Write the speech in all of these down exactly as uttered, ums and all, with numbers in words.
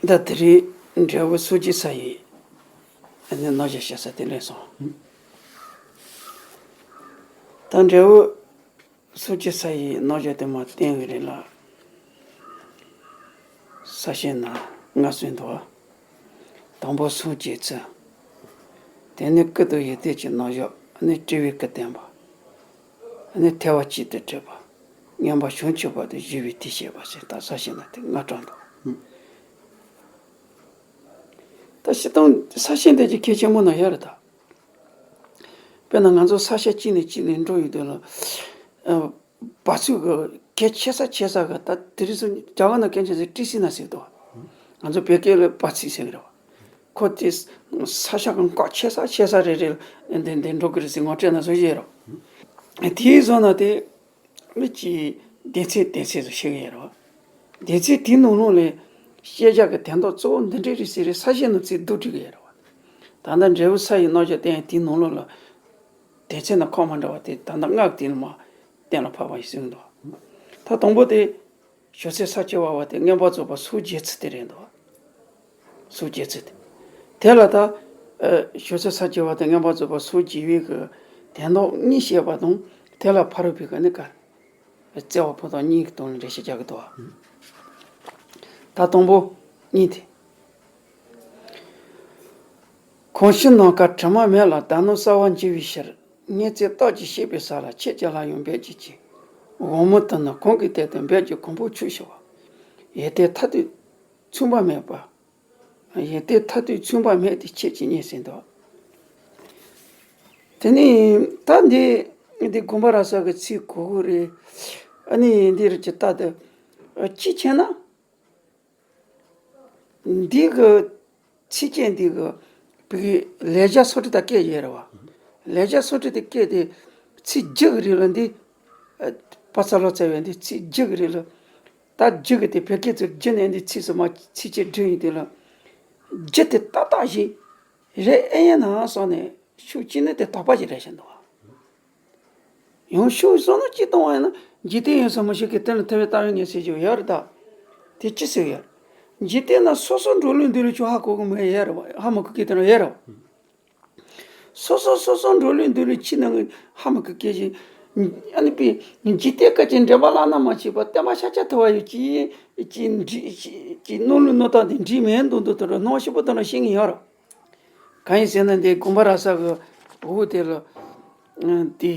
ད་དེ་རིང་འབྲས་བུ་སོ་སྐྱེ་ས་ཡི་ནི་རྣམ་གཞག་བཤད་ས་དེ་ལས་སོང་། ད་འབྲས་བུ་སོ་སྐྱེ་ས་ཡི་རྣམ་གཞག་དེ་མར་བསྟན་གི་རེད་ལ། ས་ཞིང་ན་ལྔ་ཟིན་འདུག་དང་པོ་སོ་སྐྱེ་ཚུལ། དེ་ནས་སྐུ་དང་ཡོན་ཏན་གྱི་རྣམ་གཞག་ནི་སྤྲུལ་པའི་སྐུ་བསྟན་པ། ནི་ཐལ་བ་གཅིག་ཏུ་གྲུབ་པ། མངོན་པར་བྱང་ཆུབ་པ་དང་བཞི་པའི་དུས་བཤད་པ་ཟེར་ད་ས་ཞིང་ན་དེ་ལྔ་གྲངས་འདུག་ད་སྤྱིར་བཏང་ས་ཞིང་དེ་གྱི་གལ་ཆེན་པོ་ན་ཡ་རེད་ད། དཔེར་ན་ང་ཚོ་ས་ཆ་གཅིག་ནས་གཅིག་ནས་འགྲོ་ཡོང་དུས་ལ། ཨ། བ་ཚུགས་ཀྱི་གལ་ཆེ་ས་ཆེ་ས་གི་ད་དེ་རིང་སང་རྒྱ་གར་ན་སྐད་ཆ་ཟེར་ཏི་སི་ན་ཟེར་དོ། ང་ཚོ་བོད་སྐད་ལ་བ་ཚིག་ཟེར་གི་རེད་བ། ཁོ་དེ་ས་ཆ་གི་འགག་ཆེ་ས་ཆེ་ས་རེ་རེ་འདི་འདི་འགྲོ་གི་རེད་ཟེར་ངོ་སྤྲད་ན་བཟོ་ཡས་རོ། དེའི་བཟོ་ན་དེ། མི་གཅིག་སྡེ་ཚན་སྡེ་ཚན་དུ་ཕྱེ་གི་ཡོད་རེད་བ། སྡེ་ཚན་དེའི་ནང་ལོགས་ལས་བཤད་བྱ་གི་དོན་དག་གཙོ་བོ་འདི་འདྲའི་རིགས་ཟེར་རེད་ས་གཞི་ནང་ཚིག་བསྡུ་བྲིས་གི་ཡོད་རེད་བ། ད་ལྟ་འབྲས་བུ་ས་ཡི་རྣམ་གཞག་བསྟན་དེའི་ནང་ལོགས་ལ་སྡེ་ཚན་དང་ཁག་མ་འདྲ་བ་དེ་ད་ལྟ་སྔགས་དེ་ལ་མ་གཏན་ལ་ཕབ་པ་ཡིན་གསུངས་འདུག་ད་དང་པོ་དེ་ཞོ་ཚེ་ས་སྐྱེ་བ་བ་དེ་མངོན་པར་རྫོགས་པ་སོ་སྐྱེ་ཚུལ་དེ་རེད་འདུག་སོ་སྐྱེ་ཚུལ་དེ། དེ་ལ་ད། ཨ། ཞོ་ཚེ་ས་སྐྱེ་བ་དང་མངོན་པར་རྫོགས་པ་སོ་སྐྱེ་བའི་གི་དོན་དག་གཉིས་བཤད་པ་དང་དེ་ལ་ཕ་རོལ་པོའི་གི་ནི་ག་བརྩེ་བ་ཕོ་དང་གཉིས་ཀྱི་དོན་ལ་འགྲེལ་བཤད་རྒྱག་གི་འདུག་ད་དང་པོ་གཉིས་དེ། གང་ཕྱིར་ནམ་མཁའ་དྲི་མ་མེད་ལ་བརྡ་སྣོད་གསལ་བར་འགྱུར་བའི་ཕྱིར། སྔོན་ཚེ་རྟགས་ཀྱིས་ཤེས་པའི་ས་ལ་ཁྱེད་ཀྱི་ལྷ་ཡང་འབད་བགྱིད་ཅིང་། འོག་མིན་དུ་ནི་གང་གིས་བལྟས་ཏེ་འབད་ཀྱང་གོང་འཕེལ་ཆོག་ཤེས་པ། ཡོན་ཏན་མཐར་ཐུག་མཚུངས་པ་མེད་པ། ཡོན་ཏན་མཐར་ཐུག་མཚུངས་པ་མེད་དེ་ཁྱེད་ཀྱིས་རྙེད་ཟིན་ཏོ། དེ་ནས་ད་འདི་འདི་དགོངས་པ་རབ་གསལ་གྱི་ཚིག་གོ་གི་རེད། ཨ་ནི་འདི་རུ་ཅི་ལྟ་དུ་ཅི་བྱས་ན། འདི་གི་ཚིག་རྐྱེན་འདི་གི་བོད་ཀྱི་ལེགས་སྦྱར་སོ་བྲི་དང་སྐད་ཡོད་རེད་བ། ལེགས་སྦྱར་སོ་བྲི་དེ་སྐད་དེ་ཚིག་རྒྱུ་གི་རིགས་ལ་འདི། པ་ཚ་ལོ་ཚ་བའི་འདི་ཚིག་རྒྱུ་གི་རིགས་ལ། ད་རྒྱུ་གི་དེ་བོད་སྐད་ཚུར་བསྒྱུར་ནས་འདི་ཚིག་སུ་མ་ཚིག་ཅིག་བྲིས་ཡིན་དེ་ལ། རྒྱུ་དེ་ཏག་ཏག་ཞིག་རེད་ཨེ་ཡིན་ན་སོང་ནས་ཤུགས་ཅིག་ནི་དེ་དོགས་པ་ཞིག་རེད་བཞིན་འདུག་བ། ཡང་ཤུགས་སོང་ན་ཅི་གཏོང་བ་ཡིན་ན་འཇིག་རྟེན་ཡོད་ས་མི་ཤེས་ཀྱི་དེ་ལ་ཐེ་བའི་ལྟ་བའི་ངེས་ཟེར་རྒྱུ་ཡོད་རེད་ད། དེ་ཅི་ཟེར་ཡོད། འཇིག་རྟེན་ན་སོ་སོ་འགྲོ་ལུགས་འདུག་ལུགས་ཆོག་ཧ་གོ་གི་མེད་ཡོད་རེད་བ་ཧ་མ་གོ་གི་དེ་རང་ཡོད་རེད་བ། སོ་སོ་སོ་སོ་འགྲོ་ལུགས་འདུག་ལུགས་ཕྱི་ནང་གི་ཧ་མ་གི་སྐད་ཅིག་ཨ་ནི་པའི་འཇིག་རྟེན་སྐད་ཅིག་འདྲེན་པ་བླ་ན་མ་མཆིས་པ་བསྟན་པ་ཤཱཀྱ་ཐུབ་པ་ཡོད་ཅིག་ཅིག་འདྲི་ཅིག་ཅིག་སྣང་ལུགས་སྣང་སྟངས་དེ་འདྲིས་མེད་མདོག་མདོག་དེ་རུ་སྣང་ཞིབ་པོ་དེ་རུ་ཤེས་ངེས་ཡོད་རེད། གང་ཡིན་ཟེར་ན་འདི་དགོངས་པ་རབ་གསལ་གི་འོག་དེ་ལ་འདི་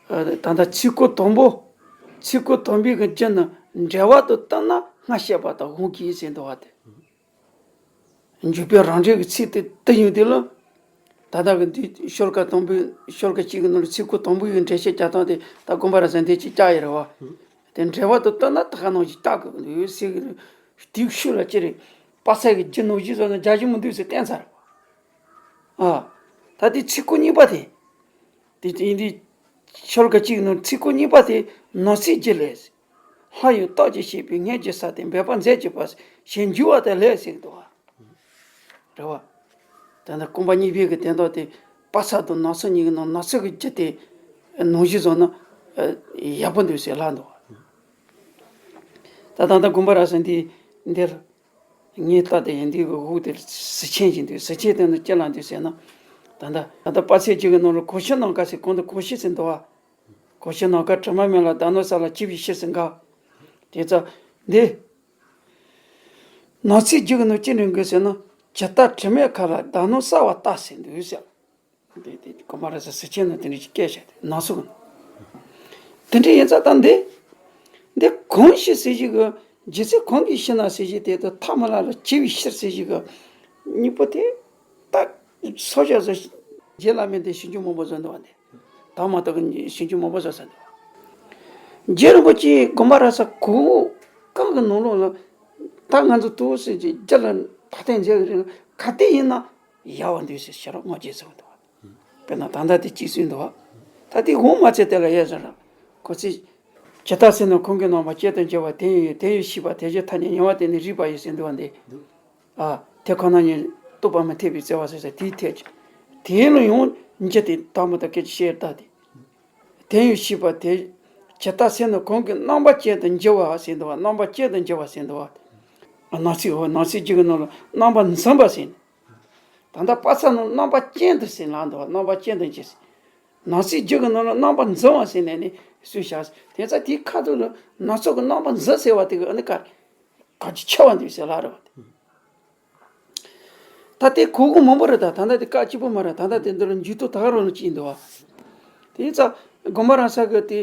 ད་ལྟ་ཚིག་གོ་དང་པོ་ཚིག་གོ་དང་པོའི་གི་རྒྱུ་ནི་འབྲེལ་བ་དང་བསྟུན་ན་སྔར་བཤད་པ་དང་དབང་གིས་ཟེར་འདུག་བ་དེ། འཇུག་པའི་རང་འགྲེལ་གྱི་ཚིག་དེ་དེ་ཡིན་དེ་ལ། ད་ལྟ་གི་འདི་ཤོ་ལོ་ཀ་དང་པོའི་ཤོ་ལོ་ཀ་གཅིག་གི་ནང་ལ་ཚིག་གོ་དང་པོ་ཡི་འགྲེལ་བཤད་རྒྱག་སྟངས་དེ་ད་དགོངས་པ་རབ་གསལ་འདི་གཅིག་བཅག་ཡོད་རེད་བ། དེ་འགྲེལ་པ་དང་བསྟུན་ན་ད་ག་ནང་བཞིན་བཅག་དགོས་ཀྱི་འདུག་ཟེར་གི་རེད། དེའི་ཤུལ་ལ་ཅི་རེད། པ་ཚ་གི་རྒྱུ་ནང་བཞིན་བཟོ་ན་རྒྱ་གཞི་མི་འདུག་ཟེར་བསྟན་ཚར་རེད་བ། ཨ། ད་དེ་ཚིག་གོ་གཉིས་པ་དེ། དེ་ཡིན་དུས། ཤོ་ལོ་ཀ་གཅིག་ནང་ཚིག་གོ་གཉིས་པ་དེ་ནང་གསེས་རྒྱུ་ལས། ལྷ་ཡི་རྟགས་ཀྱིས་ཤེས་པའི་སྔོན་གྱི་ས་དེ་འབད་པ་མཛད་ཀྱི་བར་ཞེས་འགྱུར་བ་དེ་ལས་ཟེར་གྱི་འདུག་བ། རེད་བ། ད་ནི་རྐང་པ་གཉིས་པའི་གི་དོན་དག་དེ་པ་ཚ་དང་ནགས་ཚལ་གཉིས་ཀྱི་ནང་ནགས་ཚལ་གྱི་རྒྱུ་དེ་ནང་བཞིན་བཟོ་ན་ཡག་པོ་འདུག་ཟེར་ལབ་འདུག་བ། ད་ད་ལྟ་དགོངས་པ་རབ་གསལ་འདི་འདིར། ངས་ལྟ་དེ་ཡིན་དུས་ཀྱི་འུ་དེ་གཟི་ཆེན་ཞིག་འདུག་གཟི་ཆེན་དེ་ནི་ཅི་ལ་འདུག་ཟེར་ན། ད་ལྟ་ད་ལྟ་པ་ཚེ་རྒྱུ་གི་ནང་ལ་གོ་ཤེས་ནམ་མཁའ་ཟེར་གོང་དུ་གོ་ཤེས་ཟེར་འདུག་བ། གོ་ཤེས་ནམ་མཁའ་དྲི་མ་མེད་ལ་བརྡ་སྣོད་གསལ་ལ་གཅིག་པའི་ཕྱིར་ཟེར་འགའ། དེ་ཙམ་འདི། ནགས་ཚལ་རྒྱུ་གི་ནང་ཅི་འདྲ་འགོད་ཟེར་ན་ཇི་ལྟར་དྲི་མེད་མཁའ་ལ་བརྡ་སྣོད་གསལ་བ་ལྟར་ཟེར་འདུག་ཟེར། འདི་འདི་གོང་མ་ར་ས་ཟེར་ཆེན་ནང་དེ་འདྲ་ཞིག་སྐད་བཤད་དེ་ནགས་ཚལ་གི་ནང་། དེ་འདྲ་ཡིན་ཙང་ད་འདི། འདི་གང་ཞིག་ཟེར་ཞིག་གི་རྒྱུ་མཚན་གང་གིས་ཤི་ན་ཟེར་ཞིག་དེ་དང་ཐ་མ་ལ་ལ་སྐྱེ་བའི་ཕྱིར་ཟེར་ཞིག་གི་གཉིས་པོ་དེ། ད་སོ་བྱ་ཟེར་རྗེ་བླ་མས་འདི་ཞིབ་འཇུག་མང་པོ་བཟོ་འདུག་བ་འདི། དང་མ་དག་གི་ཞིབ་འཇུག་མང་པོ་བཟོ་ས་འདུག་བ། རྗེ་རིན་པོ་ཆེས་གོང་མ་ར་ས་གོ་གང་གི་ནང་ལོགས་ལ་ད་ང་ཚོ་ཏོག་ཙམ་ཅིག་རྒྱ་ལ་ད་ཐེངས་མཇལ་གི་རེད་ལ་ག་དེ་ཡིན་ན་ཡག་པ་འདུག་ཟེར་ཤེས་རོགས་ངོ་རྒྱས་ཟེར་བ་འདུག་བ། དཔེར་ན་ད་ལྟ་དེ་གཅིག་སུས་འདུག་བ། ད་དེ་འོང་མ་ཚད་དེ་ལ་ཡས་ཟེར་ར། ཁོ་ཚོས་ཇི་ལྟར་སེམས་ནི་གང་གི་རྣམ་པ་ཅན་དུ་འགྱུར་བ་དེ་ཡི་དེ་ཡི་ཤེས་པ་དེ་བཞིན་ཐ་སྙད་ཉེ་བར་བསྟན་ནས་རིགས་པ་ཡི་ཟེར་འདུག་བ་འདི། ཨ། དེ་ཁོ་ན་ཉིད་རྟོགས་པ་མི་འཐད་པའི་བརྩེ་བ་ཟེར་ས་དེའི་ཐད་ཀྱི། དེ་ལ་ཡང་འཇི་དེ་དག་མ་དག་སྐད་ཅིག་ཤེས་ལྟ་དེ། དེ་ཡི་ཤེས་པ་དེ། ཇི་ལྟར་སེམས་ནི་གང་གི་རྣམ་པ་ཅན་དུ་འགྱུར་བ་ཟེར་འདུག་བ་རྣམ་པ་ཅན་དུ་འགྱུར་བ་ཟེར་འདུག་བ། ཨ། སྣང་སྲིད། འོ། སྣང་སྲིད་རྒྱུད་ཀྱི་ནང་ལ་རྣམ་པར་འཛིན་པ་ཟེར་ནས། ད་ལྟ་དཔག་ཚད་ནང་རྣམ་པ་ཅན་དུ་ཟེར་ལབ་འདུག་བ། རྣམ་པ་ཅན་དུ་འགྱུར་ཟེར། སྣང་སྲིད་རྒྱུད་ཀྱི་ནང་ལ་རྣམ་པར་འཛིན་པ་ཟེར་ནས་ནི་སུས་བཞག་ཟེར། དེ་ཙང་དེའི་ཁ་ཐུག་ལ་སྣ་ཚོགས་ཀྱི་རྣམ་པར་འཛིན་ཟེར་བ་དེ་གི་ཨ་ནི་ག་ག་ཅི་ཆེ་བ་འདུག་ཟེར་ལབ་རེད་བ། ད་དེ་གོ་གི་མང་པོ་རེད། ད་ད་ལྟ་དེ་སྐབས་གཅིག་པོ་མ་རེད། ད་ལྟ་དེ་འདི་ལ་འཇུག་ཐོག་ད་ག་རང་ལ་ཅིག་འདུག་བ། དེ་ཡིན་ཙང་དགོན་པ་རང་ས་གི་དེ་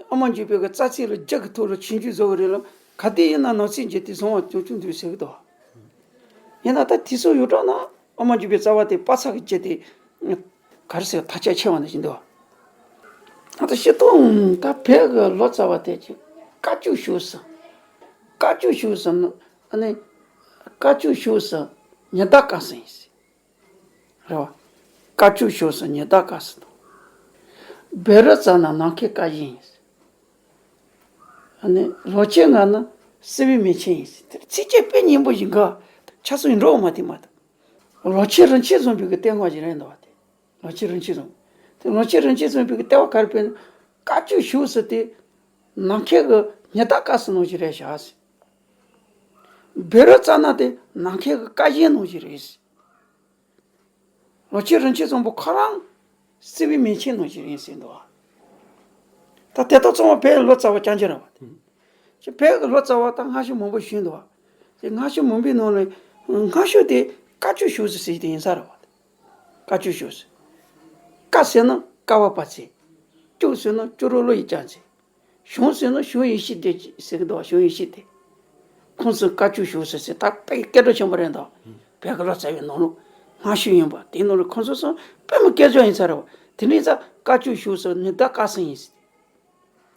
ཨ་མ་འཇུ་པའི་གི་རྩ་ཚིག་ལ་རྒྱུད་ཀྱི་ཐོག་ལ་ཆོས་འབྱུང་བཟོ་གི་རེད་ལ། ག་དེ་ཡིན་ན་ནང་ཚིག་འབྱེད་དེ་བཟང་བ་ཅུང་ཅུང་འདུག་ཟེར་གི་འདུག་བ། ཡིན་ན་ད་དེ་ཚོ་ཡོད་གྲོགས་ན་ཨ་མ་འཇུ་པའི་རྩ་བ་དེ་དཔག་ཚད་ཀྱི་རྒྱུད་དེ་ག་རེ་ཟེར། ཐག་ཆད་ཆེ་བ་ནང་བཞིན་འདུག་བ། ད་སྤྱིར་བཏང་ད་བོད་ཀྱི་ལོ་ཙཱ་བ་དེ་ཅིག་བཀའ་བཅུ་བཞུགས་སུ། བཀའ་བཅུ་བཞུགས་སུ་ནི། ཨ་ནི་བཀའ་བཅུ་བཞུགས་སུ་ཉི་ཟླ་སྐར་གསུམ་ཡིན་ཟེར། རེད་བ། བཀའ་བཅུ་བཞུགས་སུ་ཉི་ཟླ་སྐར་གསུམ་དང་། བཻ་རོ་ཙ་ན་ནམ་མཁའི་སྐར་བཞི་ཡིན་ཟེར། ཨ་ནི་ལོ་ཕྱེད་ལྔ་ནི་སྲིད་པའི་མེ་ཆེན་ཡིན་ཟེར། དེར་ཚིགས་བཅད་དཔེ་སྙན་པོ་ཞིག་འགའ་ཆ་ཚང་འགྲོ་མ་ཐུབ་མ་ཐུབ། ལོ་ཆེན་རིན་ཆེན་བཟང་པོའི་གི་ལྟད་མོ་ཞིག་རེད་འདུག་བ་དེ། ལོ་ཆེན་རིན་ཆེན་བཟང་། དེ་ལོ་ཆེན་རིན་ཆེན་བཟང་པོའི་གི་ལྟ་བ་ག་རེ་སྤེལ་ན། བཀའ་བཅུ་བཞུགས་སུ་དེ་ནམ་མཁའི་གི་ཉི་ཟླ་སྐར་གསུམ་ནང་བཞིན་རེད་བཞག་ཟེར། བཻ་རོ་ཙ་ན་དེ་ནམ་མཁའི་གི་སྐར་བཞི་ནང་བཞིན་རེད་ཟེར། ལོ་ཆེན་རིན་ཆེན་བཟང་པོ་ཁོ་རང་སྲིད་པའི་མེ་ཆེན་ནང་བཞིན་ཡིན་ཟེར་འདུག་བ། ད་དེ་དག་ཚང་མ་བོད་ལོ་ཙཱ་བ་རྐྱང་རྐྱང་རེད་བ། ཅིག་བོད་ཀྱི་ལོ་ཙཱ་བ་ད་སྔ་ཤོས་མང་པོ་བཞུགས་འདུག་བ། དེ་སྔ་ཤོས་མང་པོའི་ནང་ལ་སྔ་ཤོས་དེ་བཀའ་བཅུ་བཞུགས་སུ་ཟེར་དེ་ཡིན་ས་རེད་བ། བཀའ་བཅུ་བཞུགས་སུ། བཀའ་ཟེར་ན་བཀའ་བབས་པ་ཚེ། བཅུ་ཟེར་ན་བཅུ་རོ་ལོ་ཡི་ཅན་ཚེ། བྱུང་ཟེར་ན་བྱུང་ཡེ་ཤེས་སྡེ་ཟེར་གི་འདུག་བ། བྱུང་ཡེ་ཤེས་སྡེ། ཁོང་ཚོས་བཀའ་བཅུ་བཞུགས་སུ་ཟེར། ད་དཔེ་སྐད་གྲགས་ཆེན་པོ་རེད་འདུག་བོད་ཀྱི་ལོ་ཙཱ་བའི་ནང་ལོགས་སྔ་ཤོས་ཡིན་པ་དེའི་ནང་ལ་ཁོང་ཚོ་ཚང་དཔེ་མི་སྐད་ཅོག་ཡིན་ས་རེད་བ། དེ་འདྲ་ཡིན་ཙང་བཀའ་བཅུ་བཞུགས་སུ་ཉི་ཟླ་སྐར་གསུམ་ཡིན་ཟེར།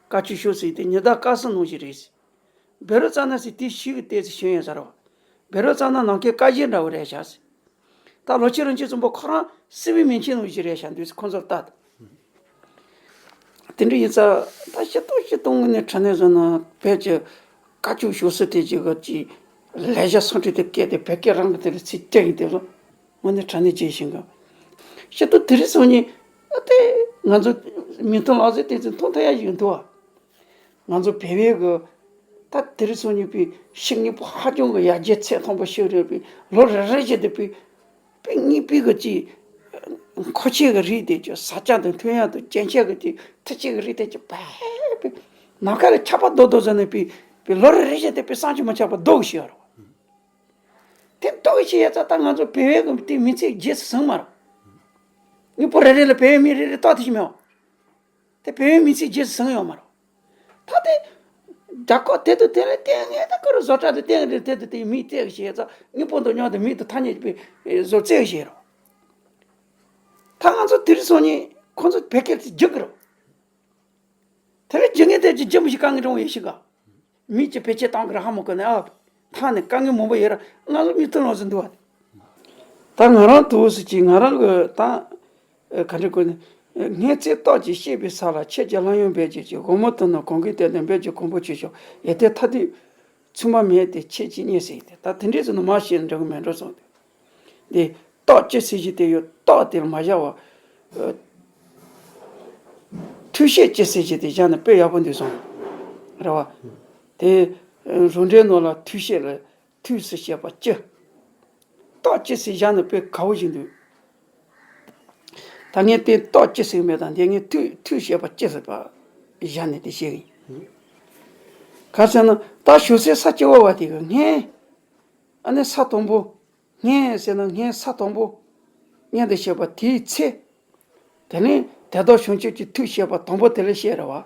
བཀའ་བཅུ་བཞུགས་ཟེར་དེ་ཉི་ཟླ་སྐར་གསུམ་ནང་བཞིན་རེད་ཟེར། བཻ་རོ་ཙ་ན་ཟེར་དེ་ཞིག་གི་ལྟས་ཚེ་བྱོན་ཡོད་ས་རེད་བ། བཻ་རོ་ཙ་ན་ནམ་མཁའི་སྐར་བཞི་འདྲ་བོ་རེད་བཞག་ཟེར། ད་ལོ་ཆེན་རིན་ཆེན་བཟང་པོ་ཁོ་རང་སྲིད་པའི་མེ་ཆེན་ནང་བཞིན་རེད་བཞག་འདུག་ཟེར་ཁོང་ཚོར་ལྟ་དང་། དེ་འདྲ་ཡིན་ཙང་ད་སྤྱིར་བཏང་སྤྱིར་བཏང་ངོས་ནས་དྲང་གནས་བཟོ་ན་བོད་ཀྱི་བཀའ་བཅུ་བཞུགས་སུ་དེ་ཅིག་གི་ཅིག་ལེགས་སྦྱར་སུམ་ཁྲི་དེ་བཀལ་ཏེ་བོད་སྐད་རང་གི་དེ་ལ་ཚིག་སྐྱེལ་གི་དེ་ལ་དངོས་གནས་དྲང་གནས་བརྗེད་ཤིང་གི། སྤྱིར་བཏང་དེ་རིང་སང་ཉིན་ཨ་དེ་ང་ཚོ་མིག་མཐོང་ལག་ཟིན་དེ་ཚོ་མཐོང་ཐུབ་ཡ་ཞིག་འདུག་བ། ང་ཚོ་བོད་པའི་གི་ད་དེ་རིང་སང་ཉིན་པའི་ཤིང་སྙིང་པོ་ཧ་ཅང་གི་ཡར་རྒྱས་ཚད་མཐོན་པོ་ཞིག་རེད་པའི་ལོ་རེ་རེ་བཞིན་དུ་པའི་པའི་གཉིས་པའི་གི་ཅིག་མཁོ་ཆས་གི་རིགས་དེ་ཅིག་ཟ་ཆས་དང་ཐོན་ཡག་དང་རྒྱན་ཆས་གི་ཅིག་འཕྲུལ་ཆས་གི་རིགས་དེ་ཅིག་བས་པའི་ནམ་མཁའ་ལ་ཆར་པ་རྡོག་རྡོག་བཟོས་ནས་པའི་པའི་ལོ་རེ་རེ་བཞིན་དུ་པའི་བསམ་གྱིས་མི་ཁྱབ་པ་རྡོ་གི་ཞིག་ཡོད་རེད་བ། དེ་རྡོ་གི་ཞིག་ཡོད་ཙང་ད་ང་ཚོ་བོད་པའི་གི་དེ་མི་ཚེ་རྗེས་སུ་ཟིན་མ་རེད། དངོས་པོ་རེ་རེ་ལ་བོད་པའི་མི་རེ་རེ་ལྟོས་ཐུབ་ཀྱི་མེད་བ། དེ་བོད་པའི་མི་ཚེ་རྗེས་སུ་ཟིན་ཡོད་མ་རེད། ད་དེ་རྒྱ་ཁོག་དེ་དང་དེ་ལ་བརྟེན་ངེས་ད་ཁོ་རང་བཟོ་གྲྭ་དང་བརྟེན་རེད། དེ་དང་དེ་མིས་བཙལ་བྱས་ཙང་དངོས་པོ་འདོད་མྱོང་དང་མིག་དང་ཐ་སྙད་པའི་བཟོ་བཙལ་བྱས་རོགས། ད་ང་ཚོ་དེ་རིང་སང་ཉིན་ཁོ་ཚོ་བོད་སྐད་དེ་རྒྱུག་གི་རེད། དེ་ལས་རྒྱུག་ངེས་དེ་ཅི་རྒྱུ་མི་ཤེས་དཀའ་ངལ་རང་ཡོད་ཤིག་ག་མིས་ཀྱི་བེད་སྤྱོད་བཏང་གི་རེད་ཧ་མ་གོ་ནས་ཨ། ཐང་ནས་དཀའ་ངལ་མང་པོ་ཡོད་ར་ང་ཚོ་མིག་ཐུར་ལོག་ཟིན་འདུག་བ། ད་ང་རང་དུ་སི་ཅིག་ང་རང་གི་ད་ག་འདྲ་གོ་ནས། ངས་ཚེ་སྟོབས་ཀྱིས་གཤེགས་པའི་ས་ལ། ཆོས་ཀྱི་ལྷ་ཡུལ་འབད་ཅིང་སྐྱེ། དགོངས་པ་མཐོང་ནས་གང་གིས་བསྟེན་ཏེ། འབད་ཅིང་གོང་འཕེལ་ཆོས་ཕྱོགས། ཡེ་གདོད་ཐ་དད་མཚུངས་པ་མེད་དེ། ཁྱེད་ཀྱིས་རྙེད་ཟེར་ཏེ། ད་དེ་འདྲས་ཟེར་ན་མ་ཤེས་འགྲོ་གི་མེད་འགྲོ་སོང་སྟེ། འདི་སྟོབས་ཅི་ཟེར་གྱི་དེ་ཡོད་སྟོབས་དེ་ལ་མ་བཞག་པ། ཐུགས་ཤེས་ཅི་ཟེར་གྱི་དེ་བཞག་ན་དཔེ་ཡག་པོ་འདུག་སོང་། རེད་བ། དེ་རང་འགྲེལ་ནང་ལ་ཐུགས་ཤེས་ལ། ཐུགས་སུ་བཤད་པ་ཅི། སྟོབས་ཅི་ཟེར་བཞག་ན་དཔེ་དགའ་བོ་ཞིག་འདུག་ད་ངས་དེ་སྟོབས་ཅི་ཟེར་མེད་དང་དེ་ངས་ཐུགས་ཐུགས་བཤད་པ་ཅི་ཟེར་བ་བཞག་ནས་དེ་བཤད་གི་ཡིན། ག་ཟེར་ན་ད་བྱང་སེམས་ས་སྐྱེ་བོ་བ་དེ་གི་སྔོན། ཨ་ནི་ས་དང་པོ། སྔོན་ཟེར་ན་སྔོན་ས་དང་པོ། སྔོན་དུ་བཤད་པ་དེའི་ཚེ། དེ་ནས་དེ་དག་བྱང་ཆུབ་ཀྱི་ཐུགས་བཤད་པ་དང་པོ་དེ་ལ་བཤད་རེད་བ།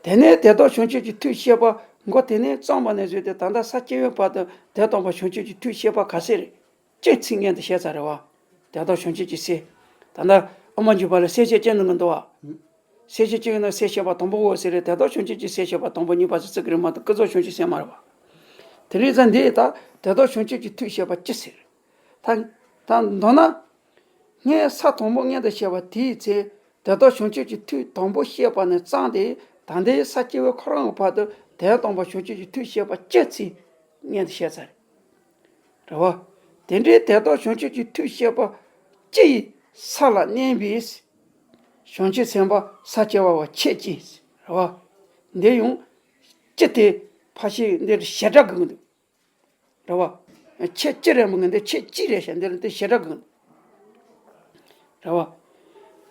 དེ་ནས་དེ་དག་བྱང་ཆུབ་ཀྱི་ཐུགས་བཤད་པ་མགོ་དེ་ནས་བརྩམས་པ་ནས་བཟུང་སྟེ་ད་ལྟ་ས་སྐྱེ་བོའི་བར་དུ་དོན་དམ་པ་བྱང་ཆུབ་ཀྱི་ཐུགས་བཤད་པ་ག་ཚད་རེད། སྤྱི་ཚིག་སྔོན་དུ་བཤད་ཚར་རེད་བ། དེ་དག་བྱང་ཆུབ་ཀྱི་སེམས། ད་ལྟ་ཨ་མ་འཇུག་པ་ལ་སེམས་བསྐྱེད་ཅན་དུ་མི་འདུག་བ། སེམས་བསྐྱེད་ཅན་ཡིན་ན་སེམས་བསྐྱེད་པ་དང་པོ་འོ་ཟེར་རེད། དེ་དག་བྱང་ཆུབ་ཀྱི་སེམས་བསྐྱེད་པ་དང་པོ་གཉིས་པ་ཟེར་ཚིག་གི་རིང་མ་གཏོགས་ཀུན་རྫོབ་བྱང་ཆུབ་སེམས་མ་རེད་བ། དེ་རིང་ཙང་འདི་ད་དེ་དག་བྱང་ཆུབ་ཀྱི་ཐུགས་བཤད་པ་ཅི་ཟེར། ད་ད་མདོར་ན། སྔོན་ས་དང་པོ་སྔོན་དུ་བཤད་པ་དེའི་ཚེ་དེ་དག་བྱང་ཆུབ་ཀྱི་ཐུགས་དང་པོ་བཤད་པ་ནས་བརྩམས་ཏེ་ད་ལྟའི་ས་སྐྱེ་བོ་ཁོ་རང་གི་བར་དུ་དོན་དམ་པ་བྱང་ཆུབ་ཀྱི་ཐུགས་བཤད་པ་ཅི་ཚིག་སྔོན་དུ་བཤད་ཚར་རེད་བ། དེ་འདྲའི་དེ་དག་བྱང་ཆུབ་ཀྱི་ཐུགས་བཤད་པ་ཅི་ཡི་ས་ལ་གནས་པའི་བྱང་ཆུབ་སེམས་དཔའ་ས་སྐྱེ་བ་བ་ཁྱེད་ཀྱིས་རེད་བ། འདི་ཡང་ཅི་སྟེ་ཕར་ཕྱིན་འདིར་ཞེ་དྲག་དགོས་ཀྱི་འདུག་རེད་བ། ཁྱེད་ཅི་རེད་མི་ངན་འདི་ཁྱེད་ཅི་རེད་ཤག་འདི་ལ་འདི་ཞེ་དྲག་གི། རེད་བ།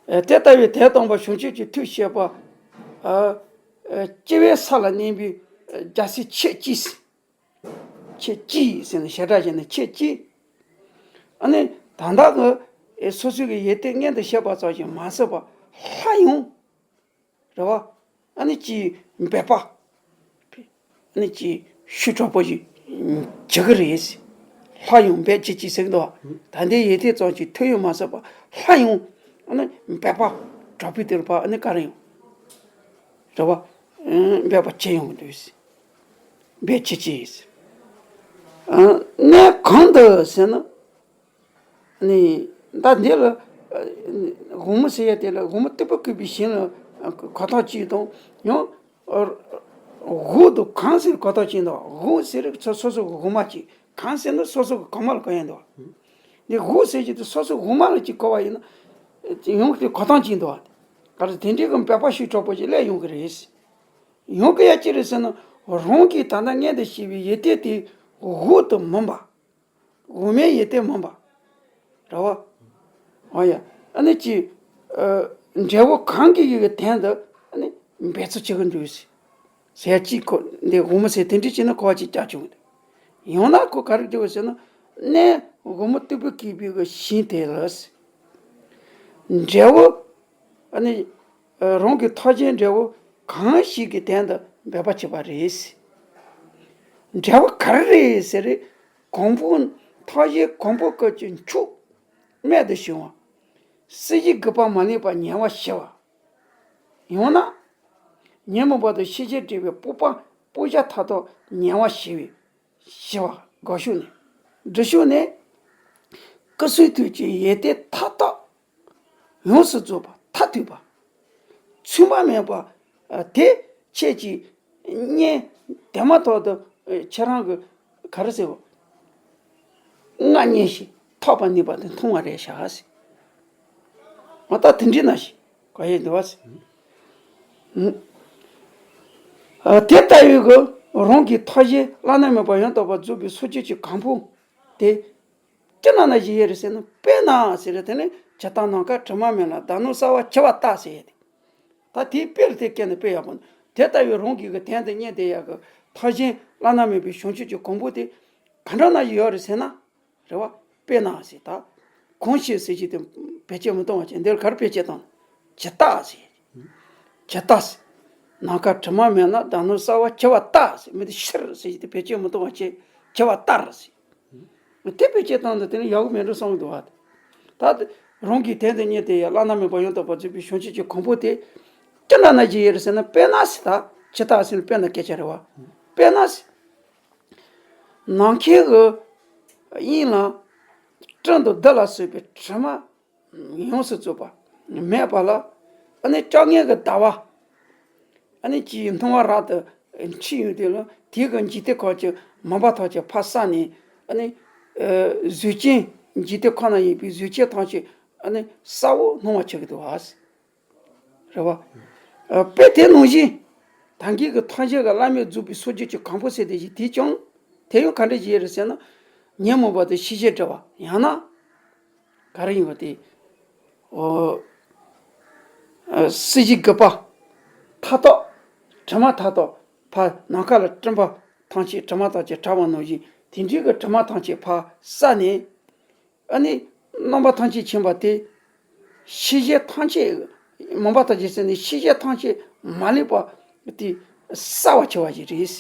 ཨ། དེ་ལྟ་བུའི་དོན་དམ་པ་བྱང་ཆུབ་ཀྱི་ཐུགས་བཤད་པ། ཨ། ཨ། སྐྱེ་བོའི་ས་ལ་གནས་པའི་རྒྱལ་སྲས་ཁྱེད་ཅི། ཁྱེད་ཅི་ཟེར་ནས་ཞེ་དྲག་བྱས་ནས་ཁྱེད་ཅི། ཨ་ནི་ད་ལྟ་གི་སོ་སོའི་གི་ཡོན་ཏན་མངོན་དུ་བྱེད་པ་ཙམ་ཞིག་མ་ཟད་པར་སླར་ཡང་། རེད་བ། ཨ་ནི་ཅིག་འབད་པ། ཨ་ནི་ཅིག་ཤུགས་དྲག་པོ་ཞིག་བྱེད་ཀྱི་རེད། སླར་ཡང་འབད་བྱེད་ཅིག་ཟེར་གྱི་འདུག་བ། ད་ལྟའི་ཡོན་ཏན་ཙམ་ཞིག་ཐོན་ཡོད་མ་ཟད་པར་སླར་ཡང་ཨ་ནི་འབད་པ་དྲག་པོས་དེར་བ་ཨ་ནི་ག་རེ་ཡང་། རེད་བ། འབད་པ་བྱེད་ཡོང་གི་འདུག་འབད་བྱེད་ཅིག་ཨ་ནི་གང་དུ་ཟེར་ན། ནི། ད་འདི་ལ། ཨ། དབུ་མ་ཟེར་ཡ་དེ་ལ་དབུ་མ་སྟུག་པོ་བཀོད་པའི་ཞིང་ལ་གོ་ཐག་གཅོད་དང་ཡང་། ཨ། འོག་ཏུ་གང་ཟེར་གོ་ཐག་གཅོད་འདུག་འོག་ཟེར་རིགས་སོ་སོ་སོ་གི་དབུ་མ་གཅིག་གང་ཟེར་ན་སོ་སོ་གི་གོང་མ་ལ་གོ་ཡ་འདུག་འདི་འོག་ཟེར་གྱི་དེ་སོ་སོ་དབུ་མ་ལ་གཅིག་གོ་བ་ཡིན་ན། ཡང་དེ་གོ་ཐག་གཅོད་འདུག་ག་རེ་དེ་འདྲའི་གི་འབད་པ་ཤུགས་དྲག་པོ་ཞིག་སླར་ཡོང་གི་རེད། ཡོང་གི་ཡ་ཅི་རེད་ཟེར་ན། རང་གིས་ད་ལྟ་མངོན་དུ་བྱས་པའི་ཡོན་ཏན་དེ་འོག་ཏུ་མིན་པ། དབུ་མའི་ཡོན་ཏན་མིན་པ། རེད་བ། ཨོ་ཡ། ཨ་ནི་ཅི། ཨ། འབྲས་བུ་གང་གི་ཡུལ་གྱི་དོན་དུ་ཨ་ནི་འབད་རྩོལ་བྱེད་ཀྱི་འདུག་ཟེར། ཟེར་ཅིག་ཁོ་འདི་དབུ་མ་ཟེར་དེ་འདྲ་བྱས་ན་གོ་བ་ཅིག་རྒྱག་ཆོག་གི་འདུག་ཡང་ན་ཁོ་ག་རེ་བརྗོད་པ་ཟེར་ན། གནས་དབུ་མ་སྟུག་པོ་བཀོད་པའི་གི་ཞིང་དེ་ལ། འབྲས་བུ། ཨ་ནི། ཨ། རང་གི་ཐོབ་བྱའི་འབྲས་བུ་གང་ཞིག་གི་དོན་དུ་འབད་པ་བྱེད་པ་རེད། འབྲས་བུ་ག་རེ་རེད་ཟེར་རེད། གོང་བུ། ཐོབ་བྱའི་གོང་བུ་སྐབས་ཀྱི་མཆོག་རྨད་དུ་བྱུང་བ། སྲིད་ཞིའི་རྒུད་པ་མ་ལུས་པ་ཉེ་བར་ཞི་བ། ཡང་ན། ཉོན་མོངས་པ་དང་ཤེས་བྱའི་སྒྲིབ་པའི་སྤོབས་པ་སྤོབས་བྱ་མཐའ་དག་ཉེ་བར་ཞི་བའི་ཞི་བ་དགའ་ཤོས་ནས། འདྲི་ཤོས་ནས། སྐུ་གསུང་ཐུགས་ཀྱི་ཡོན་ཏན་མཐའ་དག་ཡོངས་སུ་རྫོགས་པ་མཐར་ཐུག་པ། ཚུལ་མ་མེད་པ། ཨ། དེ་ཁྱེད་ཀྱིས་བརྙེས་དེ་མ་ཐག་ཏུ། ཨ། ཁྱེད་རང་གི་ག་རེ་ཟེར་བ། མངའ་བརྙེས་ཤིང་ཐོབ་པར་ནུས་པ་དེ་མཐོང་བ་རེད་ཤག་ཟེར། འོ་ད་དེ་འདྲ་ན་ཞིག་གོ་ཡས་འདུག་བ་ཟེར། ཨ། དེ་ལྟ་བུའི་གི་རང་གི་ཐོབ་བྱའི་བླ་ན་མེད་པ་ཡང་དག་པར་རྫོགས་པའི་སངས་རྒྱས་ཀྱི་གོ་འཕང་དེ། ཅི་ལ་ན་བཞིན་ཡོད་རེད་ཟེར་ན། དཔེར་ན་ཟེར་རེད། དེ་ནི་ཇི་ལྟར་ནམ་མཁའ་དྲི་མ་མེད་ལ་ཟླ་སྣང་གསལ་བར་འཆི་བ་ལྟར་ཟེར་ཡོད་དེ། ད་དེའི་དཔེར་དེ་སྐད་ནི་དཔེ་ཡག་པོ་འདུག་དེ་ལྟ་བུའི་རང་གི་གི་དོན་དུ་གཉེར་བསྡད་ཡག་གི་ཐོབ་བྱའི་བླ་ན་མེད་པའི་བྱང་ཆུབ་ཀྱི་གོ་འཕང་དེ་ག་འདྲ་ན་བཞིན་ཡོད་རེད་ཟེར་ན། རེད་བ། དཔེར་ན་ཟེར་ད། གང་ཞིག་ཟེར་གྱི་དེ་བེད་སྤྱོད་མི་གཏོང་བ་བྱས། འདིར་ག་རེ་བེད་སྤྱོད་བཏང་། ཇི་ལྟར་ཟེར། ཇི་ལྟར་ཟེར། ནམ་མཁའ་དྲི་མ་མེད་ན་ཟླ་སྣང་གསལ་བར་འཆི་བ་ལྟར་ཟེར། མི་དེ་ཕྱིར་ཟེར་གྱི་དེ་བེད་སྤྱོད་མི་གཏོང་བ་བྱས། འཆི་བ་ལྟར་ཟེར། དེ་བེད་སྤྱོད་བཏང་ན་དེ་ནི་ཡག་པོ་མེད་འགྲོ་བསམ་གྱི་འདུག་བ། ད་རང་གི་དོན་དུ་གཉེར་བསྡད་ཡག་བླ་ན་མེད་པ་ཡང་དག་པར་རྫོགས་པའི་བྱང་ཆུབ་ཀྱི་གོ་འཕང་དེ་ཅི་འདྲ་ན་བཞིན་ཡོད་རེད་ཟེར་ན། དཔེར་ན་ཟེར་ད། ཇི་ལྟར་ཟེར་ན་དཔེར་ན་སྐད་ཆ་རེད་བ། དཔེར་ན་ཟེར། ནམ་མཁའི་གི་དབྱིངས་ལ་སྤྲིན་དང་རྡུལ་ལ་སོགས་པའི་དྲི་མ་ཡོངས་སུ་རྫོགས་པ་མེད་པ་ལ། ཨ་ནི་བཅོ་ལྔའི་གི་ཟླ་བ། ཨ་ནི་ཅིག་སྣང་བ་རབ་ཏུ་འཁྲིགས་ཡོང་དུས་ལ། དེའི་གི་འཇིག་རྟེན་ཁམས་ཀྱི་མུན་པ་ཐམས་ཅད་ཕར་བསལ་ནས། ཨ་ནི། ཨ། གཟུགས་ཅན། འཇིག་རྟེན་ཁམས་ན་ཡོད་པའི་གཟུགས་ཅན་ཐམས་ཅད་ཨ་ནི་གསལ་བོ་སྣང་བ་བྱེད་ཀྱི་འདུག་བ། རེད་བ། ཨ། དཔེ་དེ་ནང་བཞིན་ད་གིན་གྱི་ཐམས་ཅད་ཀྱི་བླ་མེད་རྫོགས་པའི་སངས་རྒྱས་ཀྱི་གོ་འཕང་ཟེར་དེ་བཞིན་དེ་ཀྱང་དེ་ཡང་ག་འདྲ་ཞིག་རེད་ཟེར་ན། ཉོན་མོངས་པ་དང་ཤེས་བྱའི་སྒྲིབ་པ། ཡང་ན་ག་རེ་ཡིན་པ་དེ། ཨོ། ཨ། སྲིད་ཞིའི་རྒུད་པ་མཐའ་དག་དྲི་མ་མཐའ་དག་ཕར་ནམ་མཁའ་ལ་སྤྲིན་པ་ཐམས་ཅད་དྲི་མ་ཐམས་ཅད་བྲལ་བ་ནང་བཞིན། དེ་འདྲའི་གི་དྲི་མ་ཐམས་ཅད་ཕར་བསལ་ནས། ཨ་ནི་རྣམ་པ་ཐམས་ཅད་མཁྱེན་པ་དེ། ཤེས་བྱ་ཐམས་ཅད། མུན་པ་ཐམས་ཅད་བསལ་ནས་ཤེས་བྱ་ཐམས་ཅད་མ་ལུས་པ་དེ་གསལ་བར་བྱེད་པ་ཞིག་རེད།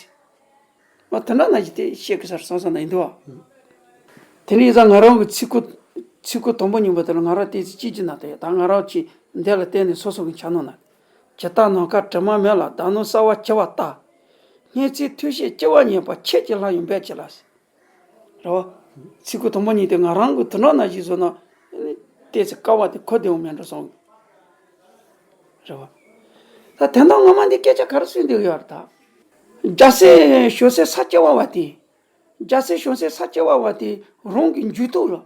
མ་དེ་འདྲ་ན་ཞིག་དེ་བཤད་དགོས་ས་རེད་བསམ་བསམ་ན་ཡིན་འདུག་བ། དེ་ནས་ཡིན་ཙང་ང་རང་གི་ཚིག་གོ། ཚིག་གོ་དང་པོ་གཉིས་པ་དེ་ལ་ང་རང་ཏོག་ཙམ་གཅིག་གཅིག་ན་དེ། ད་ང་རང་གཅིག་འདི་ལ་བརྟེན་ནས་སོ་སོ་གི་ཆ་ནང་ན། ཇི་ལྟར་ནམ་མཁའ་དྲི་མ་མེད་ལ་ཟླ་སྣང་གསལ་བར་འཆི་བ་ལྟར། སྔོན་ཚེ་ཐུགས་བསྐྱེད་སྐྱེ་བ་ཉེས་པ་ཁྱེད་ཀྱིས་སླར་ཡང་འབད་ཅིག་ལ། རེད་བ། ཚིག་གོ་དང་པོ་གཉིས་དེ་ང་རང་གི་དོན་དག་ནང་བཞིན་བཟོ་ན། ཏོག་ཙམ་དཀའ་བ་དེ་གོ་བདེ་བོ་མེད་འགྲོ་སོང་། རེད་བ། ད་དོན་དག་ངོ་མ་འདི་སྐད་ཆ་ག་རེ་གསུངས་བསྡད་ཡོད་རེད་ད། རྒྱལ་སྲས་བྱང་སེམས་ས་སྐྱ་པ་བ་དེ། རྒྱལ་སྲས་བྱང་སེམས་ས་སྐྱ་པ་བ་དེ་རང་གི་འཇུག་ལྡོག་ལ།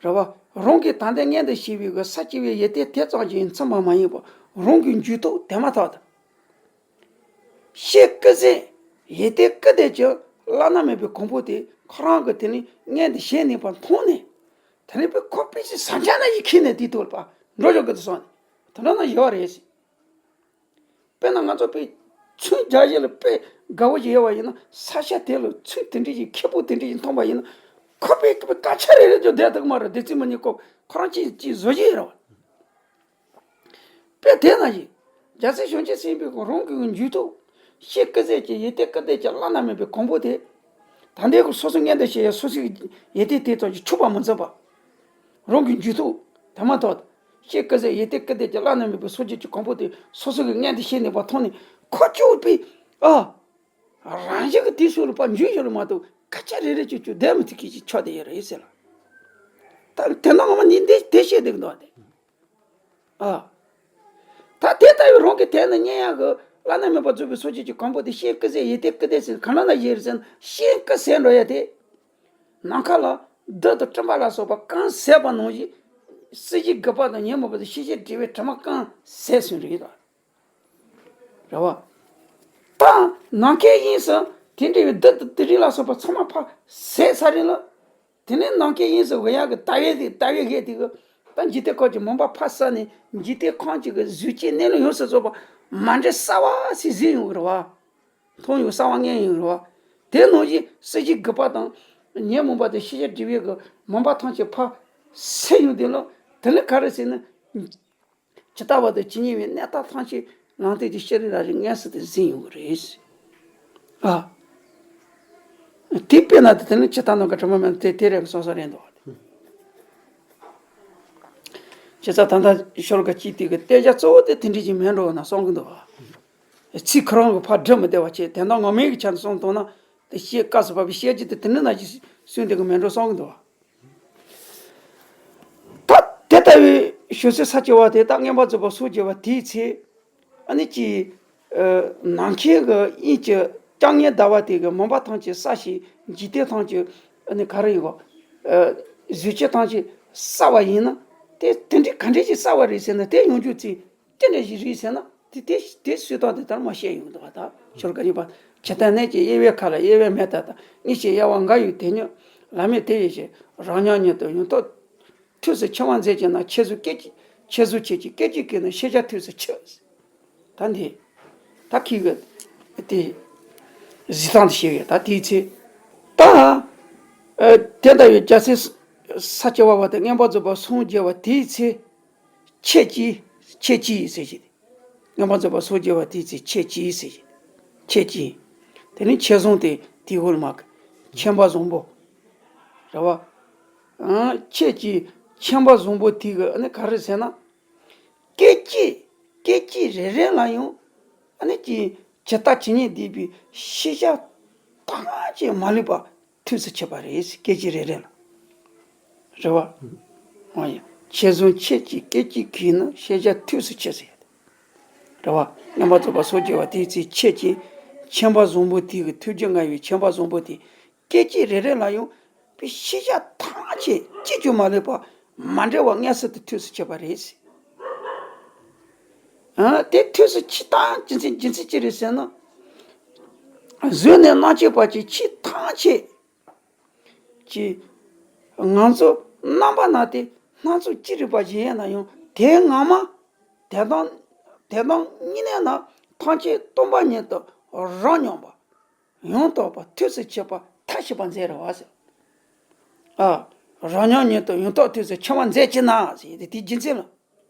རེད་བ། རང་གི་ད་ལྟ་མངོན་དུ་བྱས་པའི་གི་ས་སྐྱ་པའི་ཡོན་ཏན་དེ་ཙམ་གྱིས་མཚོན་པ་མ་ཡིན་པར་རང་གི་འཇུག་ལྡོག་དེ་མ་ཐག་ཏུ། ཤེས་སྐུ་ཟད་ཡོན་ཏན་སྐུ་ལྡན་གྱི་ བླ་ན་མེད་པའི་གོང་བུ་དེ་ཁོ་རང་གི་དེ་ནི་མངལ་དུ་བཞེས་ནས་པ་མཐོང་ནས། དེ་ནི་པའི་ཁོ་དཔེ་ཆའི་ཟམ་ཆ་ན་ཡི་ཁྱེར་ནས་དེ་ཐོག་ལ་པ་འགྲོ་ཆོག་གི་དུ་སོང་ནས་དེ་འདྲ་ན་ཡོད་རེད་ཟེར། དཔེར་ན་ང་ཚོ་དཔེ་ཚོན་རྒྱག་ཡས་ལ་དཔེ་དགའ་བོ་ཞིག་ཡོད་པ་ཡིན་ན། ས་ཆ་དེ་ལ་ཚོན་དེ་འདྲ་ཞིག་ཁེ་པོ་དེ་འདྲ་ཞིག་མཐོང་པ་ཡིན་ན། ཁོ་པའི་སྐད་ཆ་རེ་རེ་ཚོ་བསྡད་ཐུབ་མ་རེད། བདེ་ཚིག་མ་ཉིད་ཁོ་ཁོ་རང་ཅིག་ཅིག་བཟོ་གི་ཡོད་རེད་བ། དཔེ་དེ་ན་ཞིག་རྒྱལ་སྲས་བྱང་ཆུབ་སེམས་དཔའི་རང་གི་འཇུག་ཐུབ། ཤེལ་དཀར་ཟས་ཀྱི་ཡེ་ཏེ་དཀར་ལྡན་གྱི་བླ་ན་མེད་པའི་གོང་བུ་དེ། ད་ལྟའི་གི་སོ་སོ་མངལ་དུ་བཞེས་ཡས་སོ་སོའི་ཡེ་ཏེ་དེ་ཙམ་གྱིས་ཆུད་པ་མི་འཛིན་པ། རང་གི་འཇུག་ཐུབ་དེ་མ་ཐག་ཤེལ་དཀར་ཟས་ཡེ་ཏེ་དཀར་ལྡན་གྱི་བླ་ན་མེད་པའི་སོ་སྐྱེ་གི་གོང་བུ་དེ་སོ་སོ་གི་མངལ་དུ་བཞེས་ནས་པ་མཐོང་ནས་ཁོ་ཅོག་པའི་ཨ། རང་བཞིན་གྱི་དེ་སུ་ལ་པ་འཇུག་ཡོད་ལ་མ་གཏོགས་སྐད་ཆ་རེ་རེ་ཅོ་ཅོ་བསྡད་མི་ཐུབ་མཁན་ཅིག་ཆགས་བསྡད་ཡོད་རེད་ཟེར་ལ། ད་དེ་ན་ངོ་མ་ནི་འདི་དེ་བཤད་བསྡད་ཀྱི་འདུག་བ་དེ། ཨ། ད་དེ་ལྟ་བུའི་རང་གི་དེ་ནི་སྙན་ཡག་གི་བླ་ན་མེད་པ་རྫོགས་པའི་སོ་སྐྱེ་གི་གོང་བུ་དེ་ཤེལ་དཀར་ཟས་ཡེ་ཏེ་དཀར་ལྡན་ཟེར་ག་ན་ན་ཡེ་རེད་ཟེར་ན་ཤེལ་དཀར་ཟས་འགྲོ་ཡ་དེ། ནམ་མཁའ་ལ་རྡུལ་དང་སྤྲིན་པ་ལ་སོགས་པ་གང་ཟད་པ་ནང་བཞིན། སྲིད་ཞིའི་རྒུད་པ་དང་ཉོན་མོངས་པ་དང་ཤེས་བྱའི་སྒྲིབ་པའི་དྲི་མ་གང་ཟད་སོང་རེད་ད། རེད་བ། ད་ནམ་མཁའི་དབྱིངས་སུ་དེ་འདྲ་བའི་རྡུལ་དང་དེ་རིགས་ལ་སོགས་པ་ཚང་མ་ཕར་ཟད་ཚར་རེད་ལ། དེ་ནས་ནམ་མཁའི་དབྱིངས་སུ་འོད་ཡག་གི་ལྟ་བའི་དེ་ལྟ་བའི་གེ་དེ་གི་ད་འཇིག་རྟེན་ཁམས་ཀྱི་མུན་པ་ཕར་བསལ་ནས་འཇིག་རྟེན་ཁམས་ཀྱི་གི་གཟུགས་ཅན་གནས་ལུགས་ཡོངས་སུ་རྫོགས་པ་མ་འདྲེས་གསལ་བ་ཞིག་གཟིགས་ཡོང་གི་རེད་བ། མཐོང་ཡོང་གསལ་བ་མངོན་ཡོང་གི་རེད་བ། དེ་ནང་བཞིན་སྲིད་ཞིའི་རྒུད་པ་དང་ཉོན་མོངས་པ་དང་ཤེས་བྱའི་སྒྲིབ་པའི་གི་མུན་པ་ཐམས་ཅད་ཕར་སེལ་ཡོང་དུས་ལ། དེ་ནི་ག་རེ་ཟེར་ན། ཇི་ལྟ་བ་དང་ཇི་སྙེད་པའི་གནས་སྟངས་ཐམས་ཅད་ལམ་སྟོན་གྱི་ཤེས་རིག་རང་བཞིན་མངོན་སུམ་དུ་གཟིགས་ཡོང་གི་རེད། ཨ། དེ་དཔེར་ན་དེ་དེ་ནི་ཇི་ལྟ་ནམ་མཁའ་དྲི་མ་མེད་ན་དེ་དེ་རེད་སོང་ས་རེད་འདུག་བ། བྱས་ཙང་ད་ལྟ་ཤོ་ལོ་ཀ་གཅིག་དེ་གི་གཏད་རྒྱ་གཙོ་བོ་དེ་དེ་འདྲ་ཞིག་མེད་འགྲོ་ན་བསམ་གི་འདུག་བ། ཚིག་ཁོ་རང་གི་ཕར་སྒྲུབ་མི་བདེ་བ་བྱས། དོན་དག་ངོ་མའི་གི་ཆ་ནས་བསམ་བཏང་ན་དེ་བཤད་སྐབས་སུ་བབས་པའི་བཤད་རྒྱུ་དེ་དེ་འདྲ་ན་ཞིག་གསུངས་བསྡད་གི་མེད་འགྲོ་བསམ་གི་འདུག་བ། ད་དེ་ལྟ་བུའི་བྱང་སེམས་ས་བཅུ་པ་དེ་ད་མངོན་པར་རྫོགས་པར་སངས་རྒྱས་པ་དེའི་ཚེ། ཨ་ནི་ཅི། ཨ། ནམ་མཁའི་གི་དབྱིངས་ཀྱི་སྐྱབས་གནས་ཟླ་བ་དེ་གི་མུན་པ་ཐམས་ཅད་བསལ་ཞིང་འཇིག་རྟེན་ཐམས་ཅད་ཨ་ནི་ག་རེ་ཡིན་གོ། ཨ། གཟུགས་ཅན་ཐམས་ཅད་བསལ་བ་ཡིན་ན། དེ་དེ་འདྲའི་ག་འདྲ་ཞིག་བསལ་བ་རེད་ཟེར་ན། དེ་ཡོང་རྒྱུ་ཚེ་དེ་འདྲ་ཞིག་རེད་ཟེར་ན། དེ་དེ་དེ་སུས་བཏང་དེ་ལྟར་མ་བཤད་ཡོང་འདུག་བ། ད་ཤོ་ལོ་ཀ་གཉིས་པ། ཇི་ལྟར་གནས་ཀྱི་དབྱེ་བའི་ཁ་ལ་དབྱེ་བའི་མེ་ལྟར་དང་། གཉིས་ཀྱི་དབྱེ་བ་འགའ་ཡོད་དེ་ཉིད། ལམ་མེ་དེ་ཡི་ཞེས་རང་ཉིད་ཉིད་དུ་ཡང་དག་ཐུགས་སུ་འཆར་བར་མཛད་ཅིང་ན། འཆར་གཞི་སྐད་ཅིག་འཆར་གཞི་ཁྱེད་ཀྱི་སྐད་ཅིག་གིས་ནི་ཤེས་བྱ་ཐུགས་སུ་ཆུད། ད་འདི། ད་ཁྱེད་ཀྱི་དེ་གཟིགས་སྟངས་དེ་ཤེས་ཡོད། ད་དེའི་ཚེ། ད། ཨ། དེ་ལྟ་བུའི་རྒྱལ་སྲས་ས་སྐྱ་པ་བ་དེ་མངོན་པར་རྫོགས་པར་སངས་རྒྱས་པ་དེའི་ཚེ། ཁྱེད་ཀྱིས་ཁྱེད་ཀྱིས་ཟེར་ཞིག་མངོན་པར་རྫོགས་པར་སངས་རྒྱས་པ་དེའི་ཚེ་ཁྱེད་ཀྱིས་ཟེར་ཞིག་ཁྱེད་ཀྱིས། དེ་ནི་ཁྱེད་བཟུང་སྟེ་དེའི་འོག་མ་གི་མཁྱེན་པ་བཟང་པོ། རེད་བ། ཨང་། ཁྱེད་ཀྱིས་མཁྱེན་པ་བཟང་པོ་དེ་གི་ཨ་ནི་ག་རེ་ཟེར་ན། སྐད་ཅིག་སྐད་ཅིག་རེ་རེ་ལ་ཡང་ཨ་ནི་ཅི་ཇི་ལྟ་ཇི་སྙེད་བསྡུས་པའི་ཤེས་བྱ་ཐམས་ཅད་མ་ལུས་པ་ཐུགས་སུ་ཆུད་པ་རེད། སྐད་ཅིག་རེ་རེ་ལ། རེད་བ། འོ་ཡ། ཁྱེད་བཟུང་ཁྱེད་ཀྱི་སྐད་ཅིག་གིས་ནི་ཤེས་བྱ་ཐུགས་སུ་ཆུད་ཟེར། རེད་བ། མངོན་པར་རྫོགས་པར་སངས་རྒྱས་པ་དེའི་ཚེ་ཁྱེད་ཀྱིས་མཁྱེན་པ་བཟང་པོ་དེ་གི་ཐུགས་རྒྱུད་མངའ་བའི་མཁྱེན་པ་བཟང་པོ་དེ་སྐད་ཅིག་རེ་རེ་ལ་ཡང་པའི་ཤེས་བྱ་ཐམས་ཅད་གཅིག་ཀྱང་མ་ལུས་པ་མ་འདྲེས་པ་མངོན་སུམ་དུ་ཐུགས་སུ་ཆུད་པ་རེད། ཨ། དེ་ཐུགས་སུ་ཆུད་སྟངས་རྒྱུ་མཚན་རྒྱུ་མཚན་ཅི་རེད་ཟེར་ན། གཟུགས་ནས་རྣམ་མཁྱེན་བར་གྱི་ཆོས་ཐམས་ཅད་ཀྱི་ང་ཚོ་རྣམ་པ་སྣང་སྟེ་སྣ་ཚོགས་ཅི་རིགས་པ་ཞིག་ཡིན་ན་ཡང་དེའི་ངང་མ་དེ་དང་དེ་དང་གཉིས་གནས་ན་ཐམས་ཅད་སྟོང་པ་ཉིད་དུ་རང་མྱོང་བ། ཡང་དག་པར་ཐུགས་སུ་ཆུད་པ་མཐའ་ཞིག་པ་མཛད་རེད་བ་ཟེར། ཨ། རང་མྱོང་ཉིད་དུ་ཡང་དག་ཐུགས་སུ་ཆུད་པ་མཛད་ཅི་ན་ཟེར་ཏེ་དེའི་རྒྱུ་མཚན་ལ།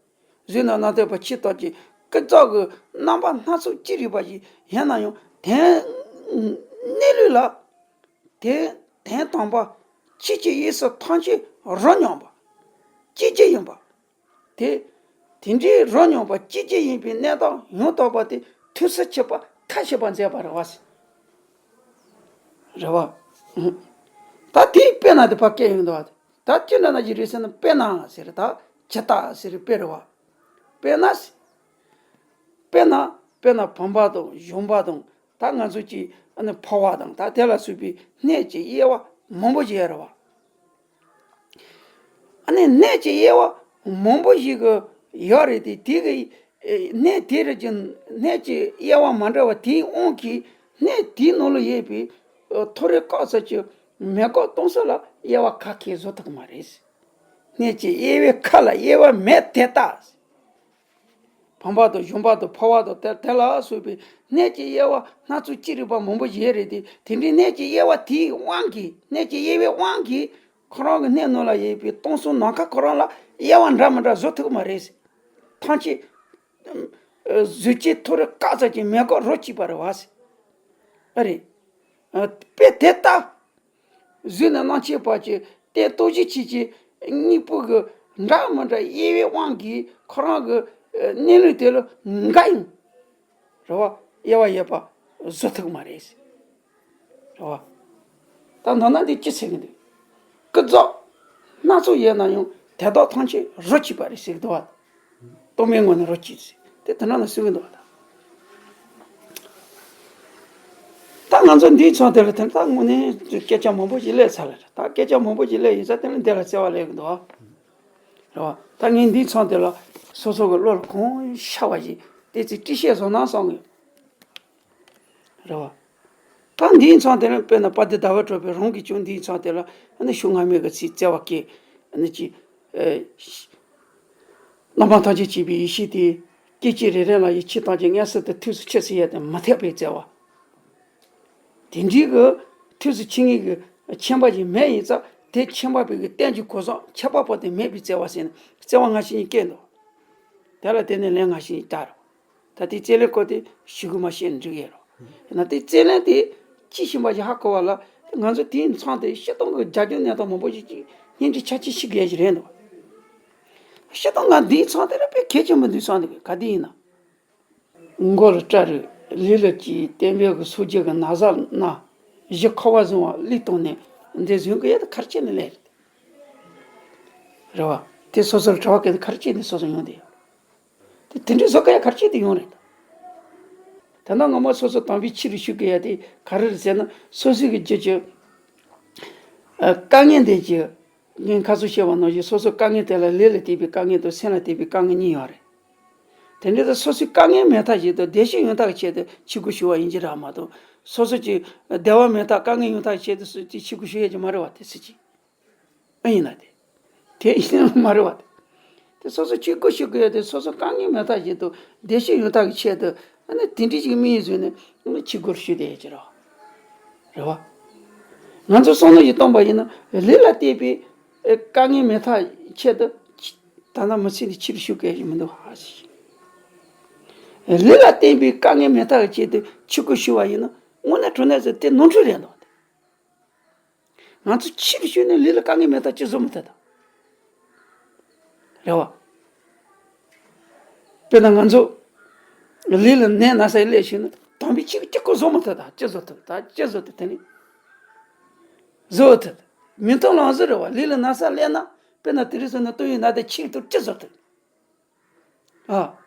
གཟུགས་ནས་རྣམ་མཁྱེན་བར་ཆོས་ཐམས་ཅད་ཀུན་རྫོབ་ཀྱི་རྣམ་པ་སྣ་ཚོགས་ཅི་རིགས་པ་ཞིག་ཡིན་ན་ཡང་དེའི་གནས་ལུགས་ལ། དེ་དོན་དམ་པ་ཆོས་ཀྱི་དབྱིངས་སུ་ཐམས་ཅད་རང་མྱོང་བ། སྐྱེ་མཆེད་ཡིན་པ། དེ། དེ་འདྲའི་རང་མྱོང་བ་སྐྱེ་མཆེད་ཡིན་པའི་གནས་སྟངས་ཡང་དག་པ་དེ་ཐུགས་སུ་ཆུད་པ་མཐའ་ཞིག་པ་མཛད་པ་རེད་བ་ཟེར། རེད་བ། ད་དེའི་དཔེར་ན་དེ་ཕར་བཀལ་ཡོང་འདུག་བ། ད་ཅི་འདྲ་ན་ཞིག་རེད་ཟེར་ན། དཔེར་ན་ཟེར། ད་ཇི་ལྟ་ཟེར་དཔེ་རེད་བ། དཔེར་ན་ཟེར། དཔེར་ན་དཔེར་ན་བུམ་པ་དང་ཞོན་པ་དང་། ད་ང་ཚོ་ཀྱི་ཨ་ནི་ཕོ་བ་དང་། ད་དེ་ལ་སོགས་པའི་གནས་ཀྱི་དབྱེ་བ་མང་པོ་ཞིག་ཡོད་རེད་བ། ཨ་ནི་གནས་ཀྱི་དབྱེ་བ་མང་པོ་ཞིག་གི་ཡོད་རེད་དེ། དེ་གི་ཨེ་གནས་དེ་རེ་ཀྱི་གནས་ཀྱི་དབྱེ་བ་མ་འདྲ་བ་དེའི་དབང་གིས་གནས་དེའི་ནང་ལ་ཡོད་པའི་ ཐོ་རེ་བཀག་ཚར་གྱི་མེ་འགོག་གཏོང་ས་ལ་དབྱེ་བ་ཁ་ཁས་བཟོ་ཐུབ་མ་རེད། གནས་ཀྱི་དབྱེ་བའི་ཁ་ལ་དབྱེ་བ་མེད་དེ་ལྟ། བུམ་པ་དང་བཞོན་པ་དང་འཕོ་བ་དང་དེ་དེ་ལ་སོགས་པའི་གནས་ཀྱི་དབྱེ་བ་སྣ་ཚོགས་ཅི་རིགས་པ་མང་པོ་ཡོད་རེད་དེ། དེ་འདྲའི་གནས་ཀྱི་དབྱེ་བ་དེའི་དབང་གིས། གནས་ཀྱི་དབྱེ་བའི་དབང་གིས་ཁོ་རང་གི་གནས་ནང་ལ་ཡོད་པའི་སྟོང་གསུམ་ནམ་མཁའ་ཁོ་རང་ལ་དབྱེ་བ་འདྲ་མི་འདྲ་བཟོ་ཐུབ་ཀྱི་མ་རེད། ཐམས་ཅད་གཟུགས་ཅན་ཐོ་རེ་བཀག་ཚར་གྱི་མེ་འགོག་རོ་གཅིག་པ་རེད་བ། ཨ་རེད། དཔེ་དེ་ལྟ། གཟུགས་ནས་རྣམ་མཁྱེན་བར་གྱི་རྟེན་སྟོང་གཞི་གཅིག་གི་གཉིས་པོ་གི་འདྲ་མི་འདྲ་དབྱེ་བའི་དབང་གིས་ཁོ་རང་གི་གནས་ལུགས་དེ་ལ་འགའ་ཡང་རེད་བ། དབྱེ་བ་ཡོད་པ་བཟོ་ཐུབ་མ་རེད། རེད་བ། ད་མདོར་ན་འདི་ཅི་ཟེར་གི་འདུག་ཀུན་རྫོབ་སྣ་ཚོགས་ཡོད་ན་ཡང་དེ་དག་ཐམས་ཅད་རོ་གཅིག་པ་རེད་ཟེར་གི་འདུག་བ། སྟོང་པའི་ངོས་ནས་རོ་གཅིག་ཟེར་དེ་དེ་འདྲ་ན་གསུང་གི་འདུག་བ། ད་ང་ཚོ་འདིའི་མཚམས་དེ་ལ་དེ་ད་དངོས་གནས་སྐད་ཆ་མང་པོ་ཞིག་སླེབས་ཚར་ལ་རེད། ད་སྐད་ཆ་མང་པོ་ཞིག་སླེབས་ཡིན་ཙང་དེ་ལ་འདི་ལ་བརྩེ་བ་སླེབས་གི་འདུག་བ། རེད་བ། ད་ངས་འདིའི་མཚམས་དེ་ལ་སོ་སོ་གི་བློ་ལ་གང་ཤར་བ་ཞིག་དེ་ཚིག་བཀྲིས་བཤད་བཟོ་ན་བསམ་གི། རེད་བ། ད་འདིའི་མཚམས་དེ་ལ་དཔེར་ན་དཔལ་ལྡན་ཟླ་བ་གྲགས་པའི་རང་གིས་ཀྱང་འདིའི་མཚམས་དེ་ལ་ཨ་ནི་ཤོག་སྔ་མའི་གི་ཚིག་བརྩེ་བ་སྐྱེ་ཨ་ནི་ཅི། ཨེ། རྣམ་པ་ཐམས་ཅད་མཁྱེན་པའི་ཡེ་ཤེས་དེ། སྐད་ཅིག་རེ་རེ་ལ་ཡིད་ཆེས་བཏང་ཅིང་མངོན་སུམ་དུ་ཐུགས་སུ་ཆུད་ཟེར་ཡ་དེ་མི་འཐད་པའི་བརྩེ་བ། དེ་འདྲའི་གི་ཐུགས་སུ་ཆུད་ངེས་ཀྱི་མཁྱེན་པ་ཞིག་མེད་ཡིན་ཙང་དེ་མཁྱེན་པ་པའི་གི་རྟེན་གྱི་གོ་ས་ཁྱད་པར་བ་དེ་མེད་པའི་བརྩེ་བ་ཟེར་ནས་བརྩེ་བ་སྔ་ཕྱི་གཉིས་སྐྱེས་འདུག་དེ་ལ་བརྟེན་ནས་ལན་སྔ་ཕྱི་གཉིས་བཏགས་རེད། ད་ལྟའི་རྩལ་ལེན་སྐོར་དེ་ཞུ་གི་མ་ཤེས་འགྲིག་ཡས་རོ། ཡིན་ན་དེ་རྩལ་ལེན་དེ་ཅི་ཤེས་པ་ཞིག་ཧ་གོ་བ་ལ་ང་ཚོ་དེའི་མཚམས་དེ་སྤྱིར་བཏང་གི་རྒྱ་ཁྱོན་གནས་སྟངས་མང་པོ་ཞིག་ཅིག་སྙིང་རྗེ་ཆ་ཆེ་ཤི་དགོས་ཞིག་རེད་འདུག་སྤྱིར་བཏང་ང་འདིའི་མཚམས་དེ་ར་དཔེ་གལ་ཆེན་པོ་འདུག་བསམ་འདུག་ག་དེ་ཡིན་ན། མགོ་ལ་སྐྲ་རེད། ལུས་ལ་ཅི་བསྟན་པའི་གི་སོ་རྒྱུ་གི་ན་བཟའ་ན། གཞི་ཁ་བ་བཟུང་བ་ལུས་བཏང་ནས་འདི་བཟུང་གི་ཡོད་ད་ག་རེ་བྱས་ནས་ལས་རེད། རེད་བ། དེ་སོ་སོར་གྲྭ་བ་སྐད་དུ་ག་རེ་བྱས་ནས་སོ་སོ་ཡོང་དེ། དེ་དེ་འདྲའི་བཟོ་ག་ཡ་ག་རེ་བྱས་ཏེ་ཡོང་རེད། ད་ལྟ་ངོ་མ་སོ་སོ་དམ་པའི་ཆོས་ལ་ཞུགས་དགོས་ཡ་དེ་ག་རེ་རེད་ཟེར་ན་སོ་སོའི་གི་རྒྱུད་ཀྱི་ཨ་དཀའ་ངལ་འདི་ཀྱི་ངས་ཁ་སང་བཤད་པ་ནང་བཞིན་སོ་སོའི་དཀའ་ངལ་དེ་ལ་ལས་ལ་བརྟེན་པའི་དཀའ་ངལ་དང་སེམས་ལ་བརྟེན་པའི་དཀའ་ངལ་གཉིས་ཡོད་རེད། དེ་འདྲ་ད་སོ་སོའི་དཀའ་ངལ་མེད་ཐབས་ཆེད་དུ་བདེ་གཤེགས་ཡང་དག་གི་ཆེད་དུ་ཆོས་སྒོ་ཞུགས་པ་ཡིན་གྱི་རེད་མ་གཏོགས་སོ་སོ་ཀྱི་བདེ་བ་མེད་ཐབས་དཀའ་ངལ་ཡང་དག་གི་ཆེད་དུ་སོ་སོའི་ཆོས་སྒོ་ཞུགས་ཡ་གི་མ་རེད་བ་དེ་སྲིད་ཀྱི། ཨ་ཡིན་ན་དེ། དེ་ཡིན་ན་མ་རེད་བ་དེ། དེ་སོ་སོ་ཆོས་སྒོ་ཞུགས་དགོས་ཡ་དེ་སོ་སོ་དཀའ་ངལ་མེད་ཐབས་ཆེད་དུ་བདེ་གཤེགས་ཡང་དག་གི་ཆེད་དུ་ཨ་ནི་དེ་འདྲའི་ཅིག་དམིགས་ཡུལ་བཟུང་ནས་ཨ་ནི་ཆོས་སྒོར་ཞུགས་བསྡད་ཡ་ཅིག་རེད་བ། རེད་བ། ང་ཚོ་བསམ་བློ་ཞིག་བཏང་པ་ཡིན་ན་ལུས་ལ་བརྟེན་པའི་དཀའ་ངལ་མེད་ཐབས་ཆེད་དུ་ད་ལྟ་མི་ཚེ་འདི་ཕྱིར་ཞུགས་དགོས་ཀྱི་མི་འདུག་ཧ་ཞིག་ལུས་ལ་བརྟེན་པའི་དཀའ་ངལ་མེད་ཐབས་ཆེད་དུ་ཆོས་སྒོ་ཞུགས་པ་ཡིན་ན་དངོས་གནས་དྲང་གནས་ཟེར་དེ་ནོར་འཁྲུལ་རེད་འདུག་ང་ཚོ་ཕྱིར་ཞུགས་ནས་ལུས་ལ་དཀའ་ངལ་མེད་ཐབས་ཅི་བཟོ་མི་ཐུབ་དང་། རེད་བ། དཔེར་ན་ང་ཚོ་ལུས་ལ་ནད་ན་ཚ་སླེབས་ཤིང་ན་དམ་པའི་ཆོས་ཀྱི་གཅིག་པུ་བཟོ་མི་ཐུབ་དང་ཅི་བཟོ་ཐུབ་ད་ཅི་བཟོ་ཐུབ་དེ་ནི་བཟོ་ཐུབ། མི་ཐུབ་ལམ་བཟོ་རེད་བ། ལུས་ལ་ན་ཚ་སླེབས་ན་དཔེར་ན་དེ་རིང་སོང་ན་ལྟོ་ཡི་ན་དེ་ཕྱིར་ཐུབ་ཅི་བཟོ་ཐུབ། ཨ།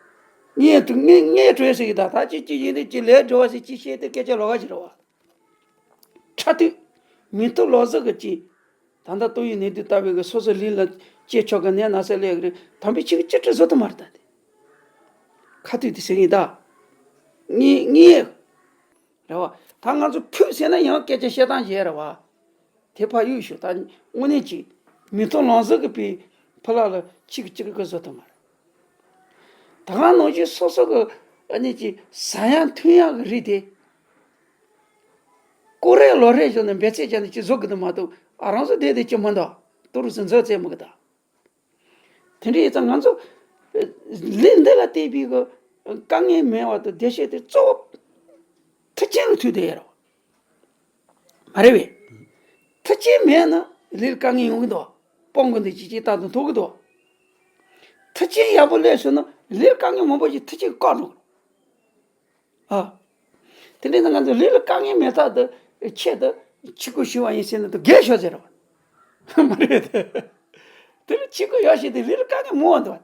ངས་དུ་ངས་ངས་གྲོས་ཟེར་གི་ད་ད་ཅི་ཅི་ཡིན་དེ་ཅི་ལས་འགྲོ་བ་ཟེར་ཅི་བཤད་དེ་སྐད་ཆ་ལོགས་ཀ་ཞིག་རེད་བ། ཁྲ་ཐུག་མི་ཐུབ་ལོག་ཟེར་གི་ཅི། ད་ལྟ་ཏོག་དབྱིབས་ནད་དུག་ལྟ་བུའི་གི་སོ་སོ་ལུས་ལ་སྐྱེ་ཆོག་གི་ནད་ན་ཚ་སླེབས་གི་རེད་དམ་པའི་ཆོས་ཀྱི་ཅི་སྤྲོས་བཟོ་ཐུབ་མ་རེད་ད་དེ། ཁ་ཐུག་དེ་ཟེར་གི་ད། ངས་ངས། རེད་བ། ད་ང་ཚོ་ཕུད་ཟེར་ན་ཡང་སྐད་ཆ་བཤད་སྟངས་གཞན་རེད་བ། དེ་ཕར་གཡུག་ཞུ་ད་དངོས་གནས་ཀྱི་མི་ཐུབ་ལམ་ཟེར་གི་པའི་ཕུ་ལ་ལ་གཅིག་གཅིག་གི་བཟོ་ཐུབ་མ་རེད། ད་ག་ནང་བཞིན་སོ་སོ་གི་ཨ་ནི་ཀྱི་ཟ་ཡང་འཐུང་ཡང་གི་རིགས་དེ། ཀོ་རེ་ལོ་རེ་བཞིན་ནས་འབད་རྩོལ་བྱས་ནས་ཅི་བཟོ་གི་འདུག་མ་གཏོགས་ཨ་རང་ཚོ་བསྡད་དེ་ཅི་མི་འདུག་ཏུ་རུ་སུ་མཛོད་རྩེ་མི་གི་ད། དེ་འདྲ་ཡིན་ཙང་ང་ཚོ་ལས་འདི་ལ་བརྟེན་པའི་གི་དཀའ་ངལ་མེད་པ་དང་བདེ་གཤེགས་དེ་གཙོ་བོ་མཐུན་རྐྱེན་ལ་མཐུན་བསྡད་ཡོད་རེད། མ་རེད་པས། མཐུན་རྐྱེན་མེད་ན་ལས་ལ་དཀའ་ངལ་ཡོང་གི་འདུག་སྤོང་གི་འདུག་ཅི་ཅི་ལྟ་དང་མཐོང་གི་འདུག་མཐུན་རྐྱེན་ཡག་པོ་སླེབས་སོང་ན་ལས་ལ་དཀའ་ངལ་མང་པོ་ཞིག་མཐུན་རྐྱེན་བཀག་འགྲོ་གི་རེད། ཨ། དེ་འདྲ་ན་ང་ཚོ་ལུས་ལ་དཀའ་ངལ་མེད་ཐབས་དུ་ཆེད་དུ་ཆོས་སྒོ་ཞུགས་པ་ཡིན་ཟེར་ན་དུ་རྒས་ཤོག་ཟེར་བ། མ་རེད་དེ། དེ་ལ་ཆོས་སྒོ་ཡོད་བཞིན་དུ་ལུས་ལ་དཀའ་ངལ་མང་བ་འདུག་བ་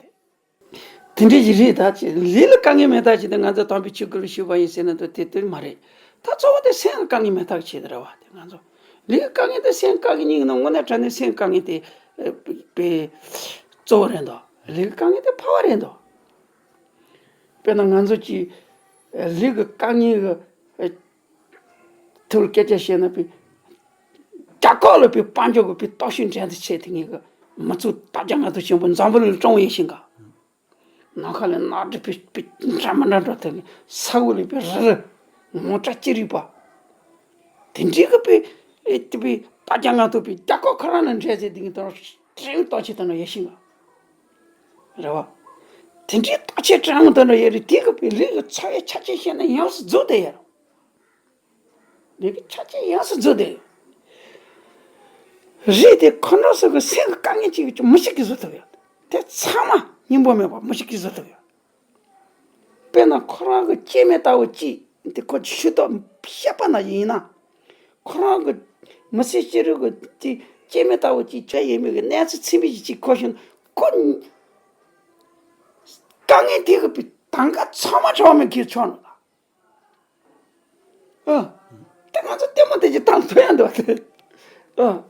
དེ། དེ་འདྲ་ཞིག་རེད་ད་ཅེ་ལུས་ལ་དཀའ་ངལ་མེད་ཐབས་ཆེད་དུ་ང་ཚོ་དམ་པའི་ཆོས་སྒོ་ལ་ཞུགས་པ་ཡིན་ཟེར་ན་དུ་དེ་དེ་མ་རེད། ད་གཙོ་བོ་དེ་སེམས་ལ་དཀའ་ངལ་མེད་ཐབས་ཆེད་དུ་རེད་བ་དེ་ང་ཚོ་ལུས་ལ་དཀའ་ངལ་དེ་སེམས་དཀའ་ངལ་གཉིས་ཀྱི་ནང་དངོས་གནས་དྲང་གནས་སེམས་དཀའ་ངལ་དེ་དཔེ་གཙོ་བོ་རེད་འདུག་ལུས་ལ་དཀའ་ངལ་དེ་ཕལ་བ་རེད་འདུག་དཔེར་ན་ང་ཚོ་གི་ལུས་ཀྱི་དཀའ་ངལ་གྱི་ ཐུགས་སྐད་ཆ་བཤད་ན་པའི་རྒྱ་གར་ལ་པའི་དཔལ་འབྱོར་གྱི་པའི་སྟོབས་ཤུགས་འགྲན་དུ་ཆེ་དེ་ངེད་ཀྱི་མི་ཚོགས་དྲ་རྒྱ་ང་ཚོ་ཆེན་པོ་འཛམ་བུ་གླིང་ཀྲུང་ཡིན་ཞིང་ག་ནམ་མཁའ་ལ་ནག་དྲི་པའི་པའི་འདྲ་མི་འདྲ་འདྲ་དེ་ས་འོག་ལ་པའི་རི་རི་ངོ་སྐྲ་ཅི་རིག་པ། དེ་འདྲའི་གི་པའི་ཨེ་དེ་པའི་དྲ་རྒྱ་ང་ཚོ་པའི་རྒྱ་གར་ཁོ་རང་ལ་འགྲན་ཟེར་དེ་ངེད་དང་སྤྲེའུ་སྟོབས་ཆེ་དང་འདྲ་ཡིན་ཞིང་ག་རེད་བ། དེ་འདྲའི་སྟོབས་ཆེ་དྲང་དང་འདྲ་ཡོད་རེད། དེ་གི་པའི་ལུས་ཀྱི་ཚོར་བའི་ཆ་ཆེ་བཤད་ན་ཡོངས་སུ་རྫོགས་བསྡད་ཡོད་རེད། ལུས་ཀྱི་ཆ་ཆེ་ཡོངས་སུ་རྫོགས་བསྡད་ཡོད་རེད། དེ་ཁོ་ན་ཚོ་གི་སེམས་ཀྱི་དཀའ་ངལ་གཅིག་གི་མི་ཞིག་གིས་བཟོ་ཐུབ་ཡོད། དེ་ཚང་མ་སྙིང་པོ་མེད་པ་མི་ཞིག་གིས་བཟོ་ཐུབ་ཡོད། དཔེར་ན་ཁོ་རང་གི་སྐྱེ་དམན་ལྟ་བུ་གཅིག་དེ་ཁོ་ཤུགས་ཐོག་བཤད་པ་ན་ཡིན་ན། ཁོ་རང་གི་མི་ཚེ་སྐྱེལ་རིགས་ཀྱི་དེ་སྐྱེ་དམན་ལྟ་བུ་གཅིག་བྱས་ཡོད་མེད་ཀྱི་གནས་ཚུལ་ཚིམ་པའི་གཅིག་གོ་ཤེས་ན་ཁོ་དཀའ་ངལ་དེ་གི་པའི་དང་ག་ཚང་མ་ཁྲོ་མི་ཁྱེར་ཆོག་ནོ་ད། ཨ། དེ་ང་ཚོ་ལྟད་མོ་དེ་ཅིག་བཏང་ཐུབ་ཡ་འདུག་བ་དེ། ཨ།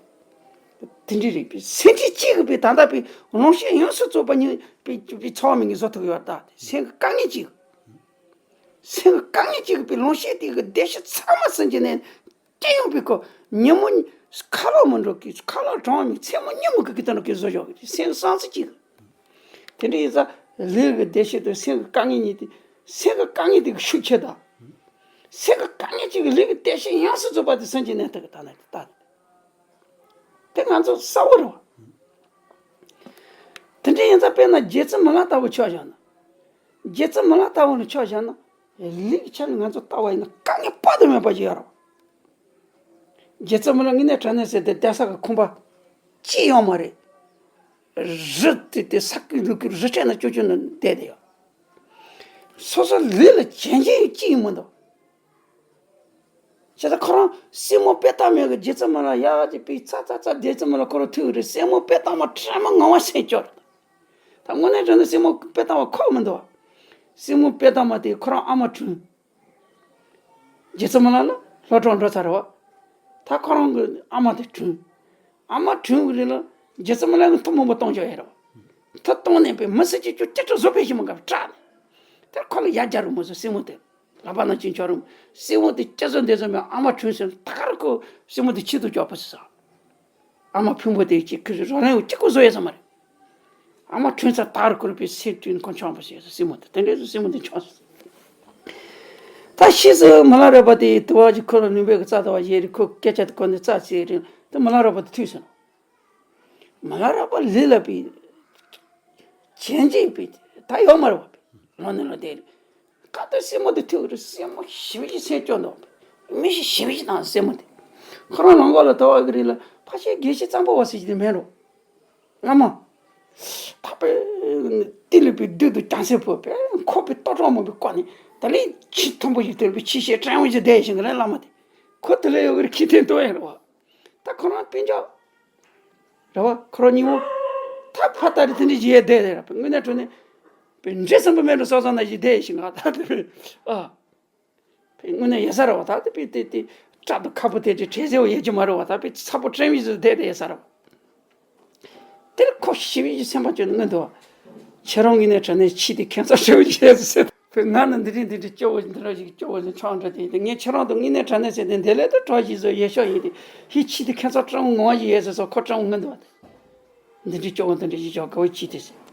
དེ་འདྲ་རེད་པས། སེམས་ཅན་གཅིག་གི་པའི་ད་ལྟ་པའི་ལོངས་སྤྱོད་ཡོངས་སུ་རྫོགས་པ་ཉིད་པའི་པའི་ཚོགས་མི་ངེས་བཟོ་ཐུབ་ཡོད་ད། སེམས་ཀྱི་དཀའ་ངལ་གཅིག་སེམས་ཀྱི་དཀའ་ངལ་གཅིག་གི་པའི་ལོངས་སྤྱོད་དེ་གི་བདེ་གཤེགས་ཚང་མ་སེམས་ཅན་ནས་སྐྱེ་ཡོང་པའི་སྐོར་ཉིན་མོ་ཁ་ལོག་མི་འགྲོ་གི་ཁ་ལོག་གྲོང་མི་མཚན་མོ་ཉིན་མོ་གི་གི་དང་གི་བཟོ་ཞོག་གི་སེམས་བསམ་ཚུལ་གཅིག་དེ་འདྲ་ཡིན་ཙང་ལུས་ཀྱི་བདེ་གཤེགས་དང་སེམས་ཀྱི་དཀའ་ངལ་གཉིས་དེ། སེམས་ཀྱི་དཀའ་ངལ་དེ་གི་ཤུགས་ཆེ་དང་། སེམས་ཀྱི་དཀའ་ངལ་གཅིག་གི་ལུས་ཀྱི་བདེ་གཤེགས་ཡོངས་སུ་རྫོགས་པ་དེ་སེམས་ཀྱི་གནས་ཐུབ་ཀྱི་ད་ནི་ད་དེ་ང་ཚོ་གསལ་བོ་རེད་བ། དེ་འདྲ་ཡིན་ཙང་དཔེར་ན་རྗེ་བཙུན་མི་ལ་ལྟ་བུ་ཆོག་བཞག་ན། རྗེ་བཙུན་མི་ལ་ལྟ་བུ་ནི་ཆོག་བཞག་ན། ལུས་ཀྱི་ཆ་ནས་ང་ཚོ་ལྟ་བ་ཡིན་ན་དཀའ་ངལ་དཔག་ཏུ་མེད་པ་ཞིག་ཡོད་རེད་བ། རྗེ་བཙུན་མི་ལ་དངོས་གནས་དྲང་གནས་ཟེར་ཏེ་བསྡད་ས་གི་ཁང་པ་གཅིག་ཡོད་མ་རེད། རི་དེ་དེ་ས་ཀི་ལུ་ཀི་རི་ཁྲོད་ན་ཅོ་ཅོ་ན་བསྡད་དེ་ཡོད། སོ་སོ་ལུས་ལ་བྱན་ཅན་གཅིག་མི་འདུག་བྱས་ཙང་ཁོ་རང་སྲས་མོ་དཔེ་ལྟ་མའི་གི་རྗེ་བཙུན་མི་ལ་ཡག་ཅིག་པའི་ཚ་ཚ་ཚ་རྗེ་བཙུན་མི་ལ་ཁོ་རང་ཐུག་རེད། སྲས་མོ་དཔེ་ལྟ་མ་དྲན་མ་ངང་བ་སེམས་སྐྱོ་རེད། ད་དངོས་གནས་དྲང་གནས་སྲས་མོ་དཔེ་ལྟ་མ་ཁོག་མི་འདུག་བ། སྲས་མོ་དཔེ་ལྟ་མ་དེ་ཁོ་རང་ཨ་མ་དྲུང་། རྗེ་བཙུན་མི་ལ་ལ་སློབ་གྲོགས་འགྲོ་ཚར་བ། ད་ཁོ་རང་གི་ཨ་མ་དེ་དྲུང་། ཨ་མ་དྲུང་གི་རིང་ལ་རྗེ་བཙུན་མི་ལ་གི་མཐུ་མང་པོ་གཏོང་ཆོག་ཡ་རེད་བ། མཐུ་གཏོང་ནས་པའི་མི་སེར་གྱི་ཅུ་ཅི་ཁྲི་བཟོ་པའི་ཞི་མོ་ག་སྐྲག་ནས། དེར་ཁོ་ལ་ཡ་རྒྱ་རུ་མོ་ཟེར་སྲས་མོ་དེ། ལག་པ་ན་ཅིང་ཆོ་རུ་སྲས་མོ་དེ་སྐྱ་བཟོ་འདེ་བཟོ་མེད་ཨ་མ་དྲུང་ཟེར་ད་ག་རུ་ཁོ་སྲས་མོ་དེ་ཆེད་དུ་སྐྱོབ་པ་ཟེར། ཨ་མ་ཕུང་པོ་དེ་གཅིག་གི་རོ་རན་ཡོད་གཅིག་གོ་བཟོ་ཡ་ས་མ་རེད། ཨ་མ་ཁྲུན་ཚ་དར་བསྐུར་པའི་སེ་བསྐྲུན་ཁོ་མཆོང་པོ་ཞེས་སོ་སྲིན་མོ་དེ་དེ་འདྲའི་སོ་སྲིན་མོ་དེ་མཆོང་སོང་། ད་ཤི་སོ་མ་ལ་རས་པ་དེ་དུ་བ་ཅིག་ཁོ་ལ་ནུས་པའི་གི་རྩ་དུ་བ་ཡེ་རི་ཁོ་སྐད་ཆ་དེ་གོ་ནས་རྩ་ཚེ་རིང་དུ་མ་ལ་རས་པ་དེ་ཐུས་སོང་། མ་ལ་རས་པ་ལི་ལ་པའི་བྱེན་ཅིག་པའི་ད་ཡོག་མ་ར་བ་པའི་ལོ་ནི་ལོ་དེ་རི་ཀ་ཏོ་སྲིན་མོ་དེ་ཐུག་རི་སྲིན་མོ་ཞི་བའི་སེམས་སྐྱོ་འདུག་མི་ཞིག་ཞི་བའི་དང་སྲིན་མོ་དེ་ཁོ་རང་ལང་གོ་ལ་དུ་བ་གི་རི་ལ་ཕ་ཤེ་དགེ་བཤེས་གཙང་པོ་བ་སྲིད་ཀྱི་དེ་མེད་རོ། བླ་མ། ད་པའི་ཏི་ལི་པའི་བདུད་དུ་ཀྱང་སེ་ཕོ་པའི་ཁོ་པའི་ལྟོ་གྲོགས་མོ་པའི་བཀོད་ནས་ད་ལས་ཁྱི་མཐོན་པོ་ཞིག་ཐེར་པའི་ཁྱི་ཤེས་དྲན་འོང་ཞིག་བསྡད་ཞིང་རེད་བླ་མ་དེ། ཁོ་དེ་ལས་ཡོད་གི་རེད་ཁྱི་ཐེན་ཏོ་ཡིན་རེད་བ། ད་ཁོ་རང་སྤུན་ཀྱག་རེད་བ་ཁོ་རང་གཉིས་པོ། ད་ཕ་ད་རེ་དེ་འདྲ་ཞིག་ཡས་བསྡད་རེད་ར་པའི་དངོས་གནས་དྲང་གནས། པའི་འདྲེ་སྲིན་པོ་མེད་འགྲོ་ས་ས་ན་ཞིག་བསྡད་ཞིང་ང་ད་དེ་པའི་ཨ། དངོས་གནས་ཡོད་ས་རེད་བ། ད་དེ་པའི་དེ་དེ་སྐྲ་དང་ཁ་སྤུ་དེ་དེ་བྲེ་ཟེར་བ་ཡོད་ཀྱི་མ་རེད་བ། ད་པའི་ཚ་པོ་དྲན་བའི་ཟེར་བསྡད་དེ་ཡོད་ས་རེད་བ། དེར་ཁོ་ཞི་བའི་སེམས་པ་ཅན་མངོན་དུ་བ། ཁྱེད་རང་ངོས་ནས་དྲན་ནས་ཁྱི་དེ་ཁྱད་མཚར་ཆེ་བོ་ཞིག་ཡོད་ཟེར། དེ་ང་ནི་འདི་རིང་འདི་འདྲའི་སྐྱོ་བོ་འདི་འདྲ་ཞིག་སྐྱོ་བོ་ཞིག་ཆང་འདྲ་དེ་ཡིན་ཏེ་ངས་ཁྱེད་རང་དང་དངོས་གནས་དྲན་ནས་ཟེར་ཏེ་འདི་ལས་དུ་གྲོགས་ཞིག་བཟོ་ཡེ་ཤོག་ཡིན་ཏེ་ཧི་ཁྱི་དེ་ཁྱད་མཚར་སྤྲང་བོ་ངོ་བ་ཞིག་ཡོད་ཟེར་སོ་ཁོ་སྤྲང་བོ་མངོན་དུ་བ་དེ། འདི་འདྲའི་སྐྱོ་བོ་འདི་འདྲ་ཞིག་ཆོག་དགའ་བོ་ཅི་སྟེ་ཟེར།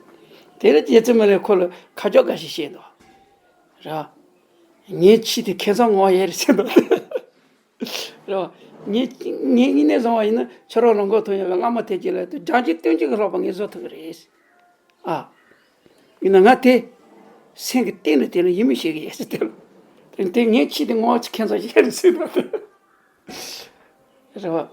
དེ་ལ་རྗེ་བཙུན་མི་ལས་ཁོ་ལ་ཁ་ཕྱོགས་འགའ་ཞིག་བཤད་འདུག་ར། ངའི་ཁྱི་དེ་ཁྱད་མཚར་ངོ་ཡ་རེད་ཟེར་འདུག་ར། ངའི་ངའི་ངའི་ནས་བཟུང་བ་ཡིན་ན་ཁྱོད་རང་ལོ་འགོ་ཐོན་ཡོད་པའི་བླ་མ་དེ་གྱིས་ལ་དུ་སྦྱང་གི་སྟོན་གྱི་ལྷག་པ་ངས་བཟོ་ཐུབ་ཀྱི་རེད། ཨ། ཡིན་ན་ང་དེ་སེམས་ཀྱི་གཏིང་ལ་དེ་ལ་ཡིད་མི་ཤེས་ཀྱི་ཡོད་ཟེར་དེ་ལ། དེ་ངའི་ཁྱི་དེ་ངོ་ཁྱད་མཚར་ཞིག་རེད་ཟེར་འདུག་རེད་བ།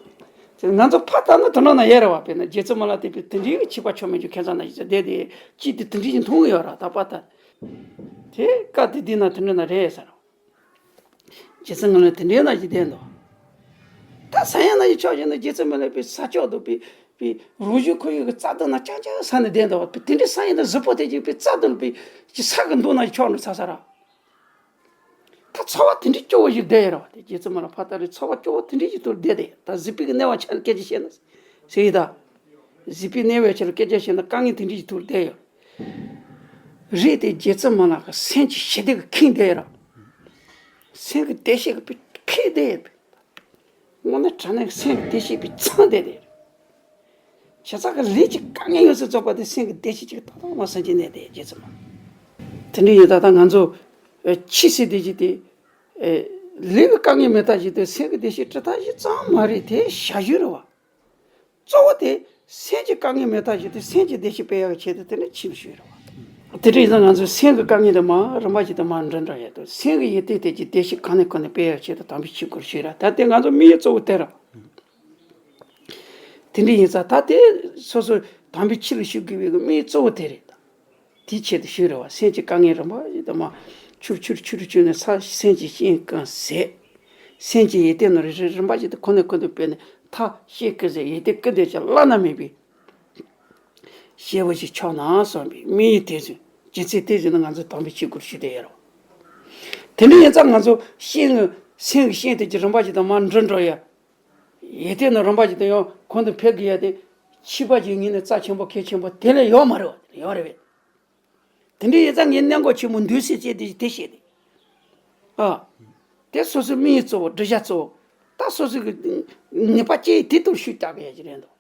དེ་ང་ཚོ་ཕ་ལྟ་ན་དོ་སྣང་ན་ཡོད་རེད་བ། དཔེར་ན་རྗེ་བཙུན་མ་ལ་དེ་དཔེ་དེ་འདྲའི་གི་ཁྱི་པ་ཆོ་མེད་རྒྱུ་ཁྱད་མཚར་ན་ཞིག་ཟེར་དེ་དེ་ཅི་དེ་དེ་འདྲའི་ཞིག་མཐོང་གི་ཡོད་རེད་ད་ཕ་ལྟ། དེ་བཀའ་དེ་འདི་ན་དེ་འདྲ་ན་རེད་ཟེར། རྗེ་བཙུན་མི་ལ་དེ་འདྲའི་ན་ཞིག་བསྡད་འདུག་ད་ས་ཡ་ན་ཞིག་ཆོག་ཞིག་ན་རྗེ་བཙུན་མི་ལ་དཔེ་ས་ཕྱོགས་དུ་དཔེ་དཔེ་རུ་བཞུ་ཁོ་ཡི་གི་རྩ་དུ་ན་ཅང་ཅང་ས་ནས་བསྡད་འདུག་དཔེ་དེ་འདྲའི་ས་ཡིན་ན་གཟུགས་པོ་དེ་ཅིག་དཔེ་རྩ་དུ་དཔེ་ཅི་ས་གི་མདོ་ན་ཞིག་ཆོག་འདུག་ས་ས་ར། ད་ཚོར་བ་དེ་འདྲའི་སྐྱོ་བོ་ཞིག་བསྡད་ཡོད་རེད་བ། དེ་རྗེ་བཙུན་མ་ལ་ཕ་ལྟ་རེ་ཚོར་བ་སྐྱོ་བོ་དེ་འདྲའི་ཞིག་ཐོག་བསྡད་དེ་ད་གཟིགས་པའི་གི་གནས་བབ་ཆ་ནས་སྐད་ཆ་བཤད་ན་ཟེར་ཡི་ད། གཟིགས་པའི་གནས་བབ་ཆ་ལ་སྐད་ཆ་བཤད་ན་དཀའ་ངལ་དེ་འདྲའི་ཞིག་ཐོག་བསྡད་ཡོད་རེད། དེ་རྗེ་བཙུན་མ་ལ་གི་སེམས་ཀྱི་ཞི་བདེ་གི་ཁེངས་བསྡད་ཡོད་རེད། སེམས་ཀྱི་བདེ་གཤེགས་གི་ཁེངས་བསྡད་ཡོད་པས། དངོས་གནས་དྲང་གནས་སེམས་ཀྱི་བདེ་སྐྱིད་པའི་ཚང་དེ་རེད། བྱས་ཙང་གི་ལས་ཀྱི་དཀའ་ངལ་ཡོད་ཚད་རྫོགས་པ་དེ་སེམས་ཀྱི་བདེ་སྐྱིད་ཅིག་ཏག་ཏག་མ་སེམས་ཀྱི་གནས་དེ་རྗེ་ཙམ། དེ་འདྲ་ཡིན་ད་ལྟ་ང་ཚོ་ཨེ་ཕྱི་སེམས་བདེ་སྐྱིད་དེ་ཨེ་ལས་ཀྱི་དཀའ་ངལ་མེད་ཐབས་ཅིག་དང་སེམས་ཀྱི་བདེ་སྐྱིད་སྤྲད་ཐབས་ཅིག་ཙམ་མ་རེད། དེ་ཞར་ཞོར་རེད་བ། གཙོ་བོ་དེ་སེམས་ཀྱི་དཀའ་ངལ་མེད་ཐབས་ཅིག་དང་སེམས་ཀྱི་བདེ་སྐྱིད་སྤེལ་ཡག་ཆེད་དུ་དེ་ནི་ཕྱིན་ཞུས་རེད་བ། དེ་འདྲ་ཡིན་ཙང་ང་ཚོས་སེམས་ཀྱི་དཀའ་ངལ་དེ་མར་རིམ་པ་ཅིག་དང་མར་འདྲ་འདྲ་ཡོད་དོ། སེམས་ཀྱི་ཡོན་ཏན་དེ་ཀྱི་བདེ་སྐྱིད་གང་ནས་གང་ནས་སྤེལ་ཡག་ཆེད་དུ་དམ་པའི་ཆོས་སྐོར་ཞུས་ར། ད་དེ་ང་ཚོ་དམིགས་ཡུལ་གཙོ་བོ་དེ་རེད། དེ་འདྲ་ཡིན་ཙང་ད་དེ་སོ་སོ་དམ་པའི་ཆོས་ལ་ཞུགས་དགོས་པའི་དམིགས་ཡུལ་གཙོ་བོ་དེ་རེད། དེའི་ཆེད་དུ་ཞུས་རེད་བ། སེམས་ཀྱི་དཀའ་ངལ་རིམ་པ་ཞིག་དང་མ། ཆུར་ཆུར་ཆུར་ཆུར་ནས་ས་སེམས་ཀྱི་སྤྱན་ཀུན་ཟད། སེམས་ཀྱི་ཡོན་ཏན་རྣམས་རིམ་པ་ཞིག་ཏུ་ཁོ་ནས་ཁོ་ནས་སྤེལ་ནས་ཐབས་ཤེས་ཀུན་ཟད། ཡོན་ཏན་ཀུན་ལྡན་གྱི་བླ་ན་མེད་པའི་སྐྱེས་བུ་ཞིག་ཆགས་ན་བསམ་པའི་དམིགས་ཡུལ་དེ་བཞིན་རྒྱུ་མཚན་དེ་བཞིན་ང་ཚོ་དམ་པའི་ཆོས་སྐོར་ཞུས་བསྡད་ཡོད་རེད་བ། དེ་འདྲ་ཡིན་ཙང་ང་ཚོ་སེམས་ཀྱི་སེམས་ཀྱི་སྤྱན་དེ་ཀྱི་རིམ་པ་ཞིག་དང་མ་འགྲོ་འགྲོ་ཡ། ཡོན་ཏན་རྣམས་རིམ་པ་ཞིག་དང་ཡང་གོང་དུ་འཕེལ་དགོས་ཡ་དེ་ཕྱི་པ་ཅིག་ངོས་ནས་རྩ་ཆེན་པོ་གལ་ཆེན་པོ་དེ་ལས་ཡོད་མ་རེད་བ། ཡོད་རེད་བས། དེ་འདྲའི་ཡིན་ཙང་ངས་གནད་འགག་ཆེན་པོ་འདུག་སེ་བྱས་ཏེ་དེ་བཤད་དེ། ཨ། དེ་སོ་སོའི་དམིགས་ཡུལ་གཙོ་བོ་བསྒྲུབ་བྱ་གཙོ་བོ། ད་སོ་སོ་གི་ནུས་པ་ཅི་ཡིན་དེ་ལྟར་ཤུགས་རྒྱག་གི་ཡ་ཅིག་རེད་འདུག